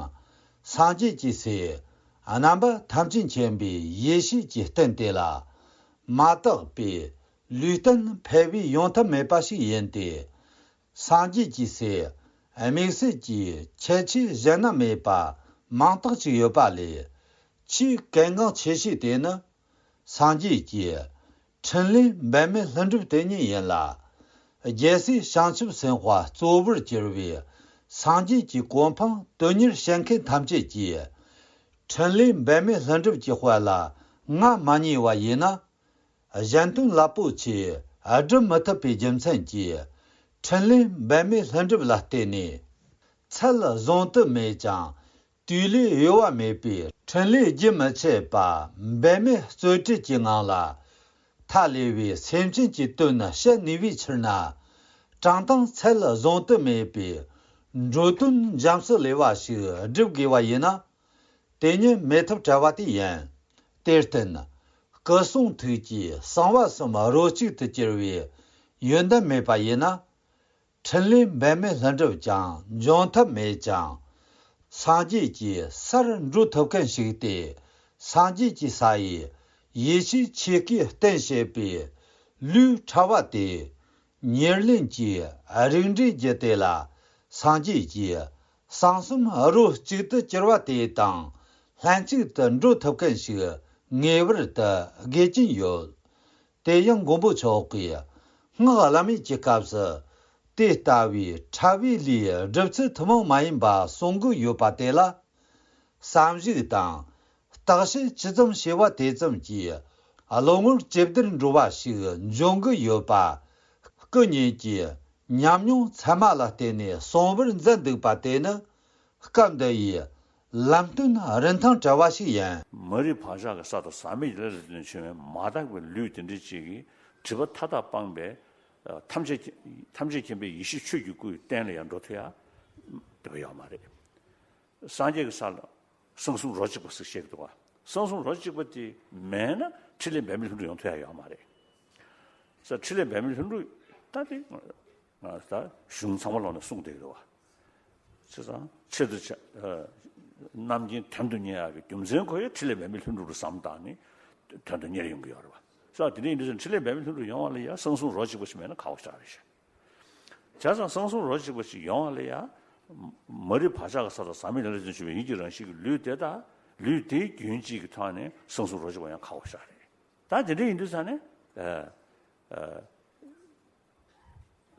སངས་རྒྱས་ཀྱི་སྲས་རྣམ་པ་ཐམས་ཅད་མཁྱེན་པའི་ཡེ་ཤེས་ཀྱི་རྟེན་དེ་ལ། མ་དག་པའི་ལུས་རྟེན་ཕལ་བའི་ཡོང་ཐབས་མེད་པ་ཞིག་ཡིན་ཏེ། སངས་རྒྱས་ཀྱི་སྲས་དམིགས་བསལ་གྱི་ཁྱད་ཆོས་གཞན་ན་མེད་པ་མང་དག་ཅིག་ཡོད་པ་ལས། ཆེས་གལ་འགངས་ཆེ་ཤོས་དེ་ནི། སངས་རྒྱས་ཀྱི་ཕྲིན་ལས་འབད་མེད་ལྷུན་གྲུབ་དེ་ཉིད་ཡིན་ལ། རྒྱལ་སྲས་བྱང་ཆུབ་སེམས་དཔའ་གཙོ་བོར་གྱུར་པའི་སངས་རྒྱས་ཀྱི་གོ་འཕང་དོན་གཉེར་བྱེད་མཁན་ཐམས་ཅད་ཀྱིས། ཕྲིན་ལས་འབད་མེད་ལྷུན་གྲུབ་ཀྱི་དཔལ་ལ་ང་མ་ཉེ་བ་ཡིན་ན། གཞན་དོན་རླབས་པོ་ཆེ་སྒྲུབ་མི་ཐུབ་པའི་རྒྱུ་མཚན་གྱིས། ཕྲིན་ལས་འབད་མེད་ལྷུན་གྲུབ་ལ་བརྟེན་ནས། ཚད་བཟུང་དུ་མེད་ཅིང་། དུས་ལས་གཡོལ་བ་མེད་པའི་ཕྲིན་ལས་རྒྱུན་མི་ཆད་པ་འབད་མེད་རྩོལ་བྲལ་གྱི་ངང་ལ། ཐ་ལེ་བའི་སེམས་ཅན་གྱི་དོན་བྱེད་ནུས་པའི་ཕྱིར་ན། དྲང་དང་ཚད་བཟུང་དུ་མེད་པའི་འགྲོ་དོན་འབྱམས་སུ་ལེགས་པ་ཞིག་སྒྲུབ་དགོས་པ་ཡིན་ན། དེ་ཉིད་མེད་ཐབས་བྲལ་བ་དེ་ཡིན། དེར་བརྟེན། སྐུ་གསུང་ཐུགས་ཀྱི་གསང་བ་གསུམ་རོ་གཅིག་ཏུ་གྱུར་པའི་ཡོན་ཏན་མེད་པ་ཡིན་ན། ཕྲིན་ལས་འབད་མེད་ལྷུན་གྲུབ་ཀྱང་འབྱུང་ཐབས་མེད་ཅིང་། སངས་རྒྱས་ཀྱི་སར་འགྲོ་ཐུབ་མཁན་ཞིག་སྟེ། སངས་རྒྱས་ཀྱི་ས་ཡི་ཡེ་ཤེས་ཆོས་སྐུའི་རྟེན་བྱེད་པའི་ལུས་ཕྲ་བ་དེ། ཉེར་ལེན་གྱི་རིགས་འགྲེ་རྒྱུ་དེ་ལ་སངས་རྒྱས་ཀྱིས་ གསང་གསུམ་རོ་གཅིག་ཏུ་གྱུར་པ་དེ་དང་ལྷན་ཅིག་ཏུ་འགྲོ་ཐུབ་མཁན་ཞིག་ངེས་པར་དུ་དགོས་ཀྱིན་ཡོད། དེ་ཡང་མགོན་པོ་མཆོག་གིས་སྔགས་བླ་མེད་ཀྱི་སྐབས་སུ་དེ་ལྟ་བུའི་ཕྲ་བའི་ལུས་སྒྲུབ་ཚུལ་ཐུན་མོང་མ་ཡིན་པ་གསུང་གི་ཡོད་པ་དེ་ལ། བསམ་གཞིག་དང་བརྟག་དཔྱད་ཇི་ཙམ་བྱས་པ་དེ་ཙམ་གྱིས་བློ་ངོར་ཇེ་བདེར་འགྲོ་བ་ཞིག་འབྱུང་གི་ཡོད་པ། སྐུ་ཉིད་ཀྱི་ཉམས་མྱོང་ཚད་མ་ལ་བརྟེན་ནས་གསུངས་པར་མཛད་འདུག་པ་དེ་ནི་སྐབས་འདི་ཡི་ལམ་སྟོན་རིན་ཐང་བྲལ་བ་ཞིག་ཡིན། མ་རིག་བག་ཆགས་ཀྱི་ས་དང་ཟག་མེད་ཀྱི་ལས་ལ་བརྟེན་ནས་བྱུང་བའི་མ་དག་པའི་ལུས་དེ་འདྲ་ཅིག་གིས་སྒྲིབ་པ་མཐའ་དག་སྤངས་པའི་ཐམས་ཅད་ཐམས་ཅད་མཁྱེན་པའི་ཡེ་ཤེས་ཆོས་ཀྱི་སྐུའི་རྟེན་ལ་ཡང་འགྲོ་ཐུབ་ཡ་འདོད་པ་ཡོད་མ་རེད། སངས་རྒྱས་ཀྱི་ས་ལ་གསང་གསུམ་རོ་གཅིག་པ་ཟེར་བཤད་ཀྱི་འདུག་བ། གསང་གསུམ་རོ་གཅིག་པ་དེ་མེད་ན་ཕྲིན་ལས་འབད་མེད་ལྷུན་གྲུབ་ཡོང་ཐུབ་ཡ་ཡོད་མ་རེད། ས་ཕྲིན་ལས་འབད་མེད་ལྷུན་གྲུབ་ད་དེ་ང་ད་གཞུང་ཚང་མ་ལོག་ནས་གསུངས་བསྡད་ཀྱི་འདུག་བ། བྱས་ཙང་ཆེད་དུ་བྱ་རྣམ་མཁྱེན་དོན་དུ་གཉེར་ཡག་གི་རྒྱུ་མཚན་ཁོ་ཡི་ཕྲིན་ལས་འབད་མེད་ལྷུན་གྲུབ་རུ་བསམ་བཏང་ནས་དོན་དུ་གཉེར་ཡོང་གི་ཡོད་རེད་བ། ས་དེ་འདྲ་ཡིན་དུས་ཕྲིན་ལས་འབད་མེད་ལྷུན་གྲུབ་ཡོང་བ་ལ་ཡ་གསང་གསུམ་རོ་གཅིག་པ་ཞིག་མེད་ན་ཁག་པོ་ཆགས་རེད་ཤག་བྱས་ཙང་གསང་གསུམ་རོ་གཅིག་པ་ཞིག་ཡོང་བ་ལ་ཡ། མ་རིག་བག་ཆགས་ཀྱི་ས་དང་ཟག་མེད་ལས་ལ་བརྟེན་བྱུང་བའི་ཡིད་ཀྱི་རང་བཞིན་གྱི་ལུས་དེ་དག་ལུས་དེའི་རྒྱུན་གཅིག་གི་ཐོག་ནས་གསང་གསུམ་རོ་གཅིག་པ་ཡང་ཁག་པོ་ཆགས་རེད། ད་དེ་འདྲ་ཡིན་དུས་ཙང་ནས། ཨ་ཨ་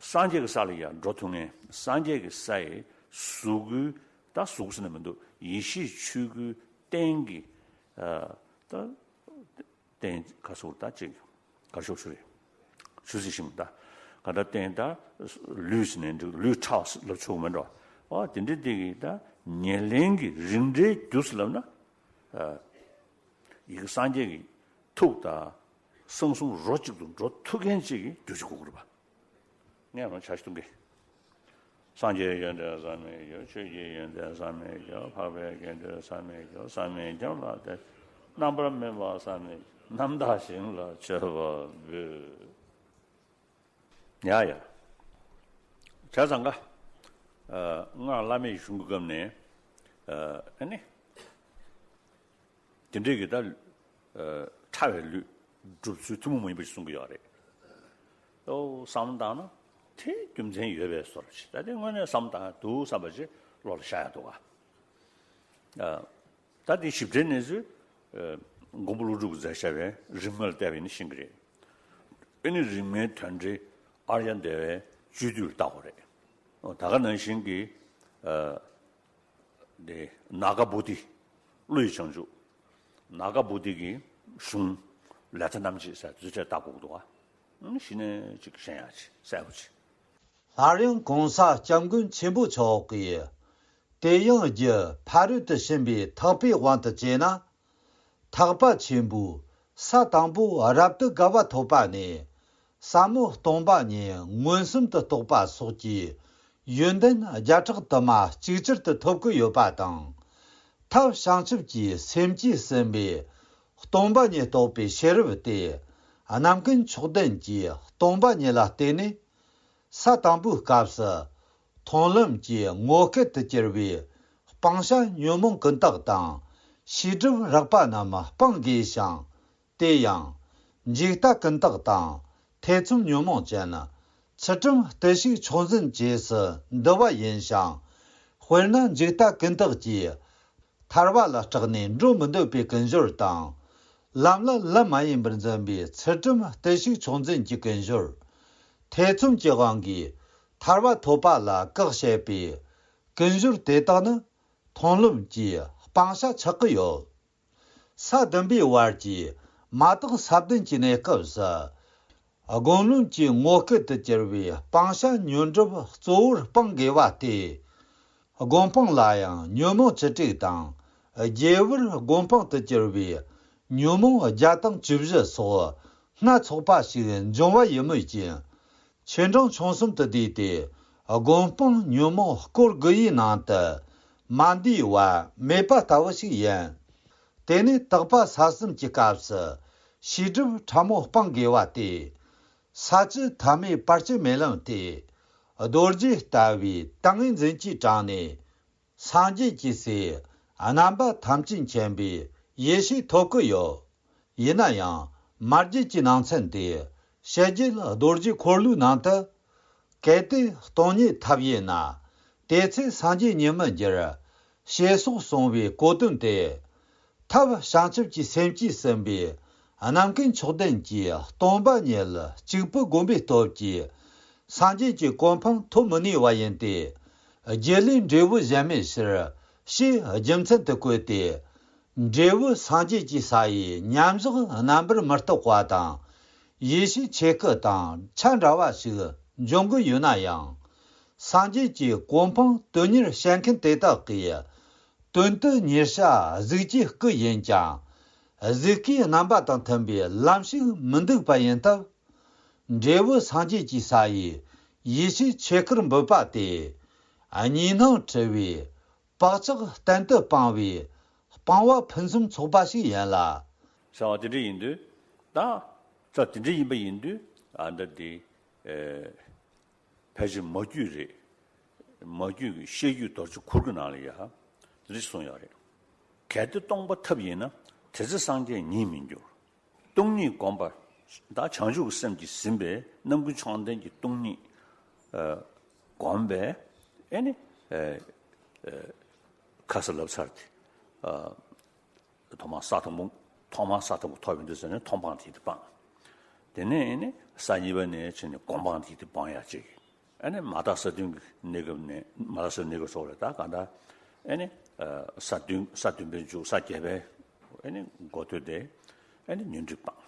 སངས་རྒྱས་ཀྱི་ས་ལ་ཡང་འགྲོ་ཐུབ་མཁན། སངས་རྒྱས་ཀྱི་ས་ཡི་གཟུགས་སྐུའི་ད་གཟུགས་ཟེར་ན་མི་འདུག་ཡེ་ཤེས་ཆོས་སྐུའི་རྟེན་གྱི་ཨ་ད། རྟེན་ཁ་སོར་ད་ཅིག་གར་ཤོག་ཆུ་རེད། ཆུ་ཚོད་ཤིང་ད་ག་ད་རྟེན་ད་ལུས་ནས་འདུག་ལུས་ཁྲག་ལ་ཆུག་མི་འགྲོ། ཨོ་དེ་འདྲ་དེ་གི་ད་ཉེར་ལེན་གྱི་རིམ་གྲོའི་རྒྱུ་ཟེར་ལབ་ན། ཨ་ཡི་གེ་སངས་རྒྱས་ཀྱི་ཐུགས་དང་གསང་གསུམ་རོ་གཅིག་ཏུ་འགྲོ་ཐུབ་མཁན་ཅིག་གི་རྒྱུ་ཅིག་དགོས་ཀྱི་རེད་པ། ངས་རང་ཆ་ཞིག་གཏོང་གི། སངས་རྒྱས་ཡོན་ཏན་བསམ་མེད་རྒྱུ། ཆོས་ཀྱི་ཡོན་ཏན་བསམ་མེད་རྒྱུ། འཕགས་པའི་དགེ་འདུན་བསམ་མེད་རྒྱུ། བསམ་མེད་རྒྱུ་ལ་དེ་རྣམ་པར་སྨིན་པ་བསམ་མེད་རྣམ་དག་ཞིང་ལ་མཆོད་པ་འབུལ། ཡ་ཡ། བྱས་ཙང་ཀ། ཨ་སྔགས་བླ་མེད་གཞུང་གི་སྐབས་ནས་ཨ་ཨ་ནི། དེ་འདྲའི་གི་ད་ཨ་ཕྲ་བའི་ལུས་སྒྲུབ་ཚུལ་ཐུན་མོང་མ་ཡིན་པ་ཞིག་གསུང་གི་ཡོད་རེད། ཨོ་བསམ་བཏང་ན་དེ་རྒྱུ་མཚན་ཡོད་པའི་བཟོ་འདྲ་ཞིག་ད་དེ་དངོས་གནས་བསམ་བཏང་འདུག་བསམ་པ་ཞིག་བློ་ལ་ཤར་ཡ་འདུག་ག་ཨ་ད་དེ་ཞིབ་ཕྲའི་གནས་ཚུལ་ཨ་མགོན་པོ་ཀླུ་སྒྲུབ་ཀྱིས་མཛད་བྱ་བའི་རིམ་ལྔ་ལ་བལྟས་པ་ཡིན་ན་ཤེས་ཀྱི་རེད། ཨ་ནི་རིམ་ལྔའི་དོན་འགྲེལ་ཨཱརྱ་དེ་བའི་བཅུད་བསྡུས་ལ་བལྟ་དགོས་རེད། ཨོ་ད་ག་ནང་བཞིན་གྱི་ཨ། དེ་ནཱ་ག་བོ་དྷི། ཀླུ་ཡི་བྱང་ཆུབ། ནཱ་ག་བོ་དྷི་གི་གཞུང་ལེ་ཚན་རྣམ་འབྱེད་ཟེར་དུས་ཚོད་ལྟ་དགོས་འདུག་ག་གཞི་ནས་ཅིག་ཤེས་ཡ་ཅིག་གསལ་པོ་ཅིག་སླར་ཡང་གོང་ས་སྐྱབས་མགོན་ཆེན་པོ་མཆོག་གིས། དེ་ཡང་རྒྱུ་ཕ་རོལ་ཏུ་ཕྱིན་པའི་ཐེག་པའི་དབང་དུ་བྱས་ན། ཐེག་པ་ཆེན་པོའི་ས་དང་པོ་རབ་ཏུ་དགའ་བ་ཐོབ་པ་ནས། ཟབ་མོ་སྟོང་པ་ཉིད་མངོན་སུམ་དུ་རྟོགས་པ་སོགས་ཀྱི་ཡོན་ཏན་བརྒྱ་ཕྲག་དུ་མ་གཅིག་གྱུར་དུ་ཐོབ་ཀྱི་ཡོད་པ་དང་། ཐབས་བྱང་ཆུབ་ཀྱི་སེམས་ཀྱིས་ཟིན་པའི་སྟོང་པ་ཉིད་རྟོགས་པའི་ཤེས་རབ་དེ་རྣམ་ཀུན་མཆོག་ལྡན་གྱི་སྟོང་པ་ཉིད་ལ་བརྟེན་ནས། ས་དང་པོའི་སྐབས་སུ་མཐོང་ལམ་གྱི་ངོ་སྐལ་དུ་གྱུར་པའི་སྤང་བྱ་ཉོན་མོངས་ཀུན་བརྟགས་དང་ཤེས་སྒྲིབ་རགས་པ་རྣམས་སྤང་དགོས་ཤིང་། དེ་ཡང་འཇིག་ལྟ་ཀུན་བརྟགས་དང་ཐེ་ཚོམ་ཉོན་མོངས་ཅན་ཚུལ་ཁྲིམས་བརྟུལ་ཞུགས་མཆོག་འཛིན་བཅས་སུ་འདུ་བ་ཡིན་ཞིང་། དཔེར་ན་འཇིག་ལྟ་ཀུན་བརྟགས་ཀྱིས་ཐར་པ་ལ་སྐྲག་ནས་འགྲོ་མི་འདོད་པའི་ཀུན་སྦྱོར་དང་། ལམ་ལ་ལམ་མ་ཡིན་པར་འཛིན་པའི་ཚུལ་ཁྲིམས་བརྟུལ་ཞུགས་མཆོག་འཛིན་གྱི་ཀུན་སྦྱོར། ཐེ་ཚོམ་གྱི་དབང་གིས་ཐར་པ་ཐོབ་པ་ལ་བཀག་བྱེད་པའི་ཀུན་སྦྱོར་དེ་དག་ནི་མཐོང་ལམ་གྱི་སྤང་བྱ་ཆགས་ཀྱི་ཡོད། ས་བདུན་པའི་བར་གྱི་མ་དག་ས་བདུན་གྱི་གནས་སྐབས་སུ། སྒོམ་ལམ་གྱི་ངོ་སྐལ་དུ་གྱུར་པའི་སྤང་བྱ་ཉོན་སྒྲིབ་གཙོ་བོར་སྤང་དགོས་པ་སྟེ། སྒོམ་སྤང་ལ་ཡང་ཉོན་མོངས་བཅུ་དྲུག་དང་། རྒྱལ་བུར་སྒོམ་སྤང་དུ་གྱུར་པའི་ཉོན་མོངས་བརྒྱ་དང་བཅུ་བཞི་སོགས་སྣ་ཚོགས་པ་ཞིག་འབྱུང་བ་ཡིན་མོད་ཀྱི། ཆེ་འབྲིང་ཆུང་གསུམ་དུ་བསྡུས་ཏེ། སྒོམ་སྤང་ཉོན་མོངས་སྐོར་དགུ་ཡི་ནང་དུ་མ་འདུས་པ་མེད་པ་ལྟ་བུ་ཞིག་ཡིན། དེ་ནས་དག་པ་ས་གསུམ་གྱི་སྐབས་སུ་ཤེས་སྒྲིབ་ཕྲ་མོ་སྤང་དགོས་པ་སྟེ། ས་བཅུ་ཐ་མའི་བར་གྱི་སྨོན་ལམ་སྟེ། རྡོ་རྗེ་ལྟ་བུའི་ཏིང་ངེ་འཛིན་གྱི་གྲངས་ནས། སངས་རྒྱས་ཀྱི་སྲས་རྣམ་པ་ཐམས་ཅད་མཁྱེན་པའི་ཡེ་ཤེས་ཐོབ་ཀྱི་ཡོད། ཡིན་ན་ཡང་མ་རྒྱུད་ཀྱི་ནང་ཚན་དེ་ཕྱི་རྒྱལ་རྡོ་རྗེ་འཁོར་ལོའི་ནང་དུ། གལ་ཏེ་སྟོང་ཉིད་ཐབས་ཡིན་ན། དེ་ཚེ་སངས་རྒྱས་ཉིད་མི་འགྱུར། ཞེས་སོགས་གསུངས་པའི་གོ་དོན་དེ། ཐབས་བྱང་ཆུབ་ཀྱི་སེམས་ཀྱིས་ཟིན་པའི་རྣམ་ཀུན་མཆོག་ལྡན་གྱི་སྟོང་པ་ཉིད་གཅིག་པུ་བསྒོམ་པའི་སྟོབས་ཀྱིས་སངས་རྒྱས་ཀྱི་གོ་འཕང་ཐོབ་མི་ནུས་པ་ཡིན་ཏེ། རྒྱུད་ལས་འབྲས་བུ་གཞན་མེད་ཕྱིར་ཞེས་རྒྱུ་མཚན་དུ་བཀོད་དེ། འབྲས་བུ་སངས་རྒྱས་ཀྱི་ས་ཡི་མཉམ་བཞག་རྣམ་པར་མི་རྟོག་པ་དང་། ཡེ་ཤེས་ཆོས་སྐུ་དང་ཆ་འདྲ་བ་ཞིག་འབྱུང་གི་ཡོད་ན་ཡང་། སངས་རྒྱས་ཀྱི་གོ་འཕང་དོན་གཉེར་བྱེད་མཁན་དེ་དག་གིས། དོན་དུ་གཉེར་བྱ་གཟུགས་ཀྱི་སྐུ་ཡིན་ཀྱང་། གཟུགས་སྐུའི་རྣམ་པ་དང་མཐུན་པའི་ལམ་ཞིག་མི་འདུག་པ་ཡིན་སྟབས། འབྲས་བུ་སངས་རྒྱས་ཀྱི་ས་ཡི་ཡེ་ཤེས་ཆོས་སྐུར་འབུད་པ་དེ། གཉིས་སྣང་འཁྲུལ་བའི་བག་ཆགས་གཏན་དུ་སྤང་བའི་སྤང་བ་ཕུན་སུམ་ཚོགས་པ་ཞིག་ཡིན་ལ། ཟེར་བ་དེ་འདྲ་ཡིན་དུས་ད། ད་དེ་འདྲ་ཡིན་པ་ཡིན་དུས་ཨ་ད་དེ་ཨེ་ཕལ་ཆེར་མ་རྒྱུད་རེད། མ་རྒྱུད་ཀྱི་ཤེས་རྒྱུད་རྡོ་རྗེ་གུར་གྱི་ནང་ལ་ཡ་དེ་འདྲ་གསུངས་ཡོད་རེད། གལ་ཏེ་སྟོང་པ་ཐབས་ཡིན་ན། དེ་ཚེ་སངས་རྒྱས་ཉིད་མི་འགྱུར། སྟོང་ཉིད་བསྒོམ་པ། ད་བྱང་ཆུབ་ཀྱི་སེམས་ཀྱིས་ཟིན་པའི་རྣམ་ཀུན་མཆོག་ལྡན་གྱི་སྟོང་ཉིད་ཨ་བསྒོམ་པས་ཨེ་ནི་ཨེ་ཨེ་ཁ་ས་ལབ་ཚར་ཏེ། ཨ་ཐོག་མར་ས་དང་པོ། ཐོག་མར་ས་དང་པོ་ཐོབ་ཡོང་དུས་ཟེར་ནས་མཐོང་སྤང་དེ་དེ་སྤང་། དེ་ནས་ཨེ་ནི་ས་གཉིས་པ་ནས་ཕྱིན་ནས་སྒོམ་སྤང་དེ་དེ་སྤང་ཡ་གཅིག་ཨེ་ནི་མ་དག་ས་བདུན་གྱི་གནས་སྐབས་ནས། མ་དག་ས་གནས་སྐབས་སོགས་རེད། ད་གང་ལྟར་ཨེ་ནི་ས་བདུན། ས་བདུན་པའི་མཇུག་ས་བརྒྱད་པའི་ཨེ་ནི་འགོ་ཐོས་དེ་ཨེ་ནི་ཉོན་སྒྲིབ་སྤང་།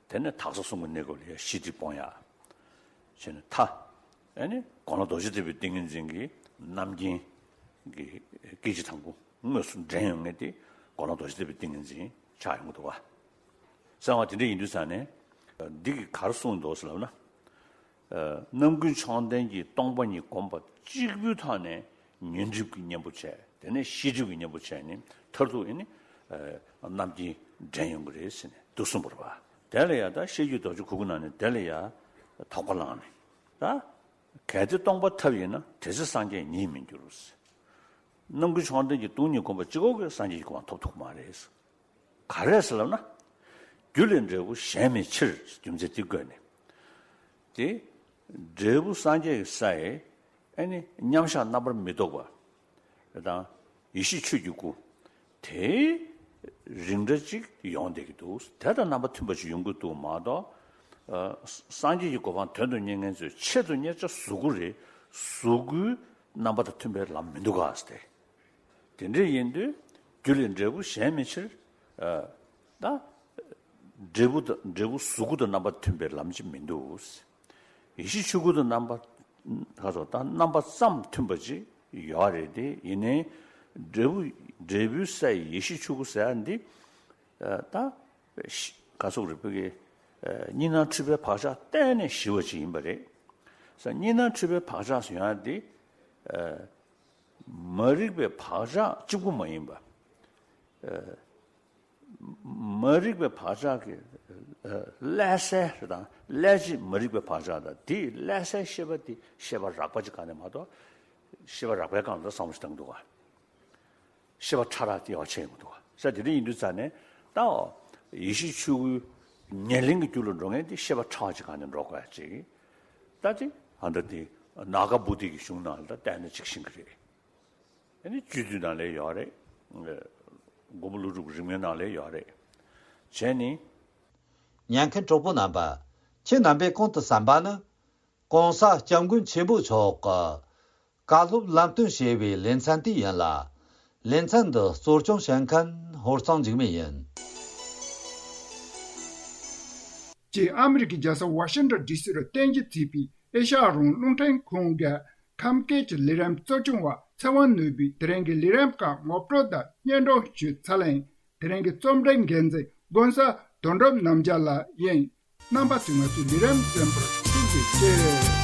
དེ་ནས་དག་ས་གསུམ་གྱི་གནས་སྐབས་ལ་ཡ་ཤེས་སྒྲིབ་སྤོང་ཡ། བྱས་ནས་མཐའ་ཨེ་ནི་དགོངས་ལ་རྡོ་རྗེ་ཐེག་པའི་ཏིང་ངེ་འཛིན་གྱི་རྣམ་མཁྱེན་གྱི་སྐད་ཅིག་དང་པོ་དངོས་སུ་འདྲེན་ཡོང་མཁན་དེ་དགོངས་ལ་རྡོ་རྗེ་ཐེག་པའི་ཏིང་ངེ་འཛིན་ཆགས་ཡོང་གི་འདུག་བ། གསང་བ་དེ་འདྲ་ཡིན་དུས་ཙང་ནས་འདི་གིས་ག་རེ་གསུངས་འདུག་ཟེར་ལབ་ན། རྣམ་ཀུན་མཆོག་ལྡན་གྱི་སྟོང་པ་ཉིད་བསྒོམ་པ་གཅིག་པུའི་ཐོག་ནས་ཉོན་སྒྲིབ་ཀྱི་གཉེན་པོ་བྱས། དེ་ནས་ཤེས་སྒྲིབ་ཀྱི་གཉེན་པོ་བྱས་ནས་མཐར་ཐུག་ཨེ་ནི་རྣམ་མཁྱེན་འདྲེན་ཡོང་གི་རེད་ཟེར་ནས་འདུག་གསུངས་པ་རེད་བ། དེ་ལ་ཡ་ད་ཤེས་རྒྱུད་རྡོ་རྗེ་གུར་གྱི་ནང་ནས་དེ་ལ་ཡ་དོགས་པ་ལངས་ནས། ད་གལ་ཏེ་སྟོང་པ་ཐབས་ཡིན་ན། དེ་ཚེ་སངས་རྒྱས་ཉིད་མི་འགྱུར། རྣམ་ཀུན་མཆོག་ལྡན་གྱི་སྟོང་ཉིད་བསྒོམ་པ་གཅིག་པོ་གིས་སངས་རྒྱས་ཀྱི་གོ་འཕང་ཐོབ་ཐུབ་ཀྱི་མ་རེད། ག་རེ་ཟེར་ལབ་ན། རྒྱུ་ལས་འབྲས་བུ་གཞན་མེད་ཕྱིར། རྒྱུ་མཚན་དེ་བཀོད་ནས། དེ་འབྲས་བུ་སངས་རྒྱས་ཀྱི་ས་ཡི་ཨེ་ནི་མཉམ་གཞག་རྣམ་པར་མི་རྟོག་པ་དང་ཡེ་ཤེས་ཆོས་ཀྱི་སྐུ་དེ་རིགས་འདྲ་ཅིག་ཡོང་བསྡད་ཀྱི་འདུག་དེ་དང་རྣམ་པ་མཐུན་པ་ཅིག་ཡོང་གི་འདུག་མ་གཏོགས། ཨ་སངས་རྒྱས་ཀྱི་གོ་འཕང་དོན་དུ་གཉེར་མཁན་ཚོས་ཆེད་དུ་གཉེར་བྱ་གཟུགས་སྐུ་རེད། གཟུགས་སྐུའི་རྣམ་པ་དང་མཐུན་པའི་ལམ་མི་འདུག་ག་ཟེར་ཏེ། དེ་འདྲ་ཡིན་དུས་རྒྱུ་ལས་འབྲས་བུ་གཞན་མེད་ཕྱིར། ཨ་ད་འབྲས་བུ་དང་། འབྲས་བུ་གཟུགས་སྐུ་དང་རྣམ་པ་མཐུན་པའི་ལམ་ཅིག་མི་འདུག་ཡེ་ཤེས་ཆོས་སྐུ་དང་རྣམ་པ། ཁ་སོགས་དང་རྣམ་པ་ཙམ་མཐུན་པ་ཅིག་ཡོད་རེད་དེ། ཡིན་ནའི་འབྲས་བུ། འབྲས་བུའི་ས་ཡི་ཡེ་ཤེས་ཆོས་སྐུ་ཟེར་ཡ་འདི། ཨ་ད་ཤི་ཁ་སོགས་རིག་པའི་གི་ཨ་གཉིས་སྣང་འཁྲུལ་པའི་བག་ཆགས་གཏན་ནས་ཞི་བ་ཅིག་ཡིན་པ་རེད། ས་གཉིས་སྣང་འཁྲུལ་པའི་བག་ཆགས་ཟེར་ཡ་འདི། ཨ་མ་རིག་པའི་བག་ཆགས་གཅིག་པུ་མ་ཡིན་པ། ཨ་མ་རིག་པའི་བག་ཆགས་ཀྱི་ཨ་བསླད་སའི་དང་། བསླད་བྱེད་མ་རིག་པའི་བག་ཆགས་དང་། དེའི་བསླད་སའི་ཤེས་པ་དེ་ཤེས་པ་རགས་པ་ཅིག་ག་ནས་མ་གཏོགས་ཤེས་པ་རགས་པའི་སྒང་ལ་བསམ་བློ་ཞིག་བཏང་གི་འདུག་ག་ཤེས་པ་ཕྲ་རགས་དེ་ཡག་ཆེ་ཡོང་གི་འདུག་ག་ས་དེ་འདྲ་ཡིན་དུས་ཙང་ནས་ད་ཡེ་ཤེས་ཆོས་སྐུའི་ཉེར་ལེན་གྱི་རྒྱུ་ལ་འགྲོ་མཁན་དེ་ཤེས་པ་ཕྲ་བ་ཅིག་ག་ནས་འགྲོ་དགོས་ཡ་ཅིག་ད་དེ་ཨ་ད་དེ་ནཱ་ག་བོ་དྷི་གི་གཞུང་ནང་ལ་ད་བལྟས་ན་ཅིག་ཤེས་ཀྱི་རེད། ཨ་ནི་སྤྱོད་བསྡུས་ནང་ལ་ཡོད་རེད། མགོན་པོ་ཀླུ་སྒྲུབ་རིམ་བྱོན་ནང་ལ་ཡོད་རེད། བྱས་ནས། ཉན་མཁན་གྲོགས་པོ་རྣམ་པ། ཁྱེད་རྣམ་པས་གོང་དུ་གསན་པ་ནི། ༸གོང་ས་༸སྐྱབས་མགོན་ཆེན་པོ་མཆོག་གི་བཀའ་སློབ་ལམ་སྟོན་ཞེས་པའི་ལེ་ཚན་དེ་ཡིན་ལ། ལེ་ཚན་འདི་གཙོ་སྐྱོང་བྱེད་མཁན་ཧོར་གཙང་འཇིགས་མེད་ཡིན། ཅེས་ཨ་མི་རི་ཀའི་རྒྱལ་ས་ཝ་ཤིང་ཊོན་ཌི་སི་རུ་རྟེན་གཞི་བྱས་པའི་ཨེ་ཤ་ཡ་རང་དབང་རླུང་འཕྲིན་ཁང་གི་ཁམས་སྐད་ཀྱི་ལས་རིམ་གཙོ་སྐྱོང་བ་ཚེ་དབང་ནོར་བུས་དེ་རིང་གི་ལས་རིམ་ཁག་ངོ་སྤྲོད་དང་སྙན་སྒྲོན་ཞུས་ཚར་ལ་ཡིན། དེ་རིང་གི་རྩོམ་སྒྲིག་འགན་འཛིན་དགོན་ས་དོན་གྲུབ་རྣམ་རྒྱལ་ལགས་ཡིན། རྣམ་པ་ཚོས་ང་ཚོའི་ལས་རིམ་གསན་པར་ཐུགས་རྗེ་ཆེ།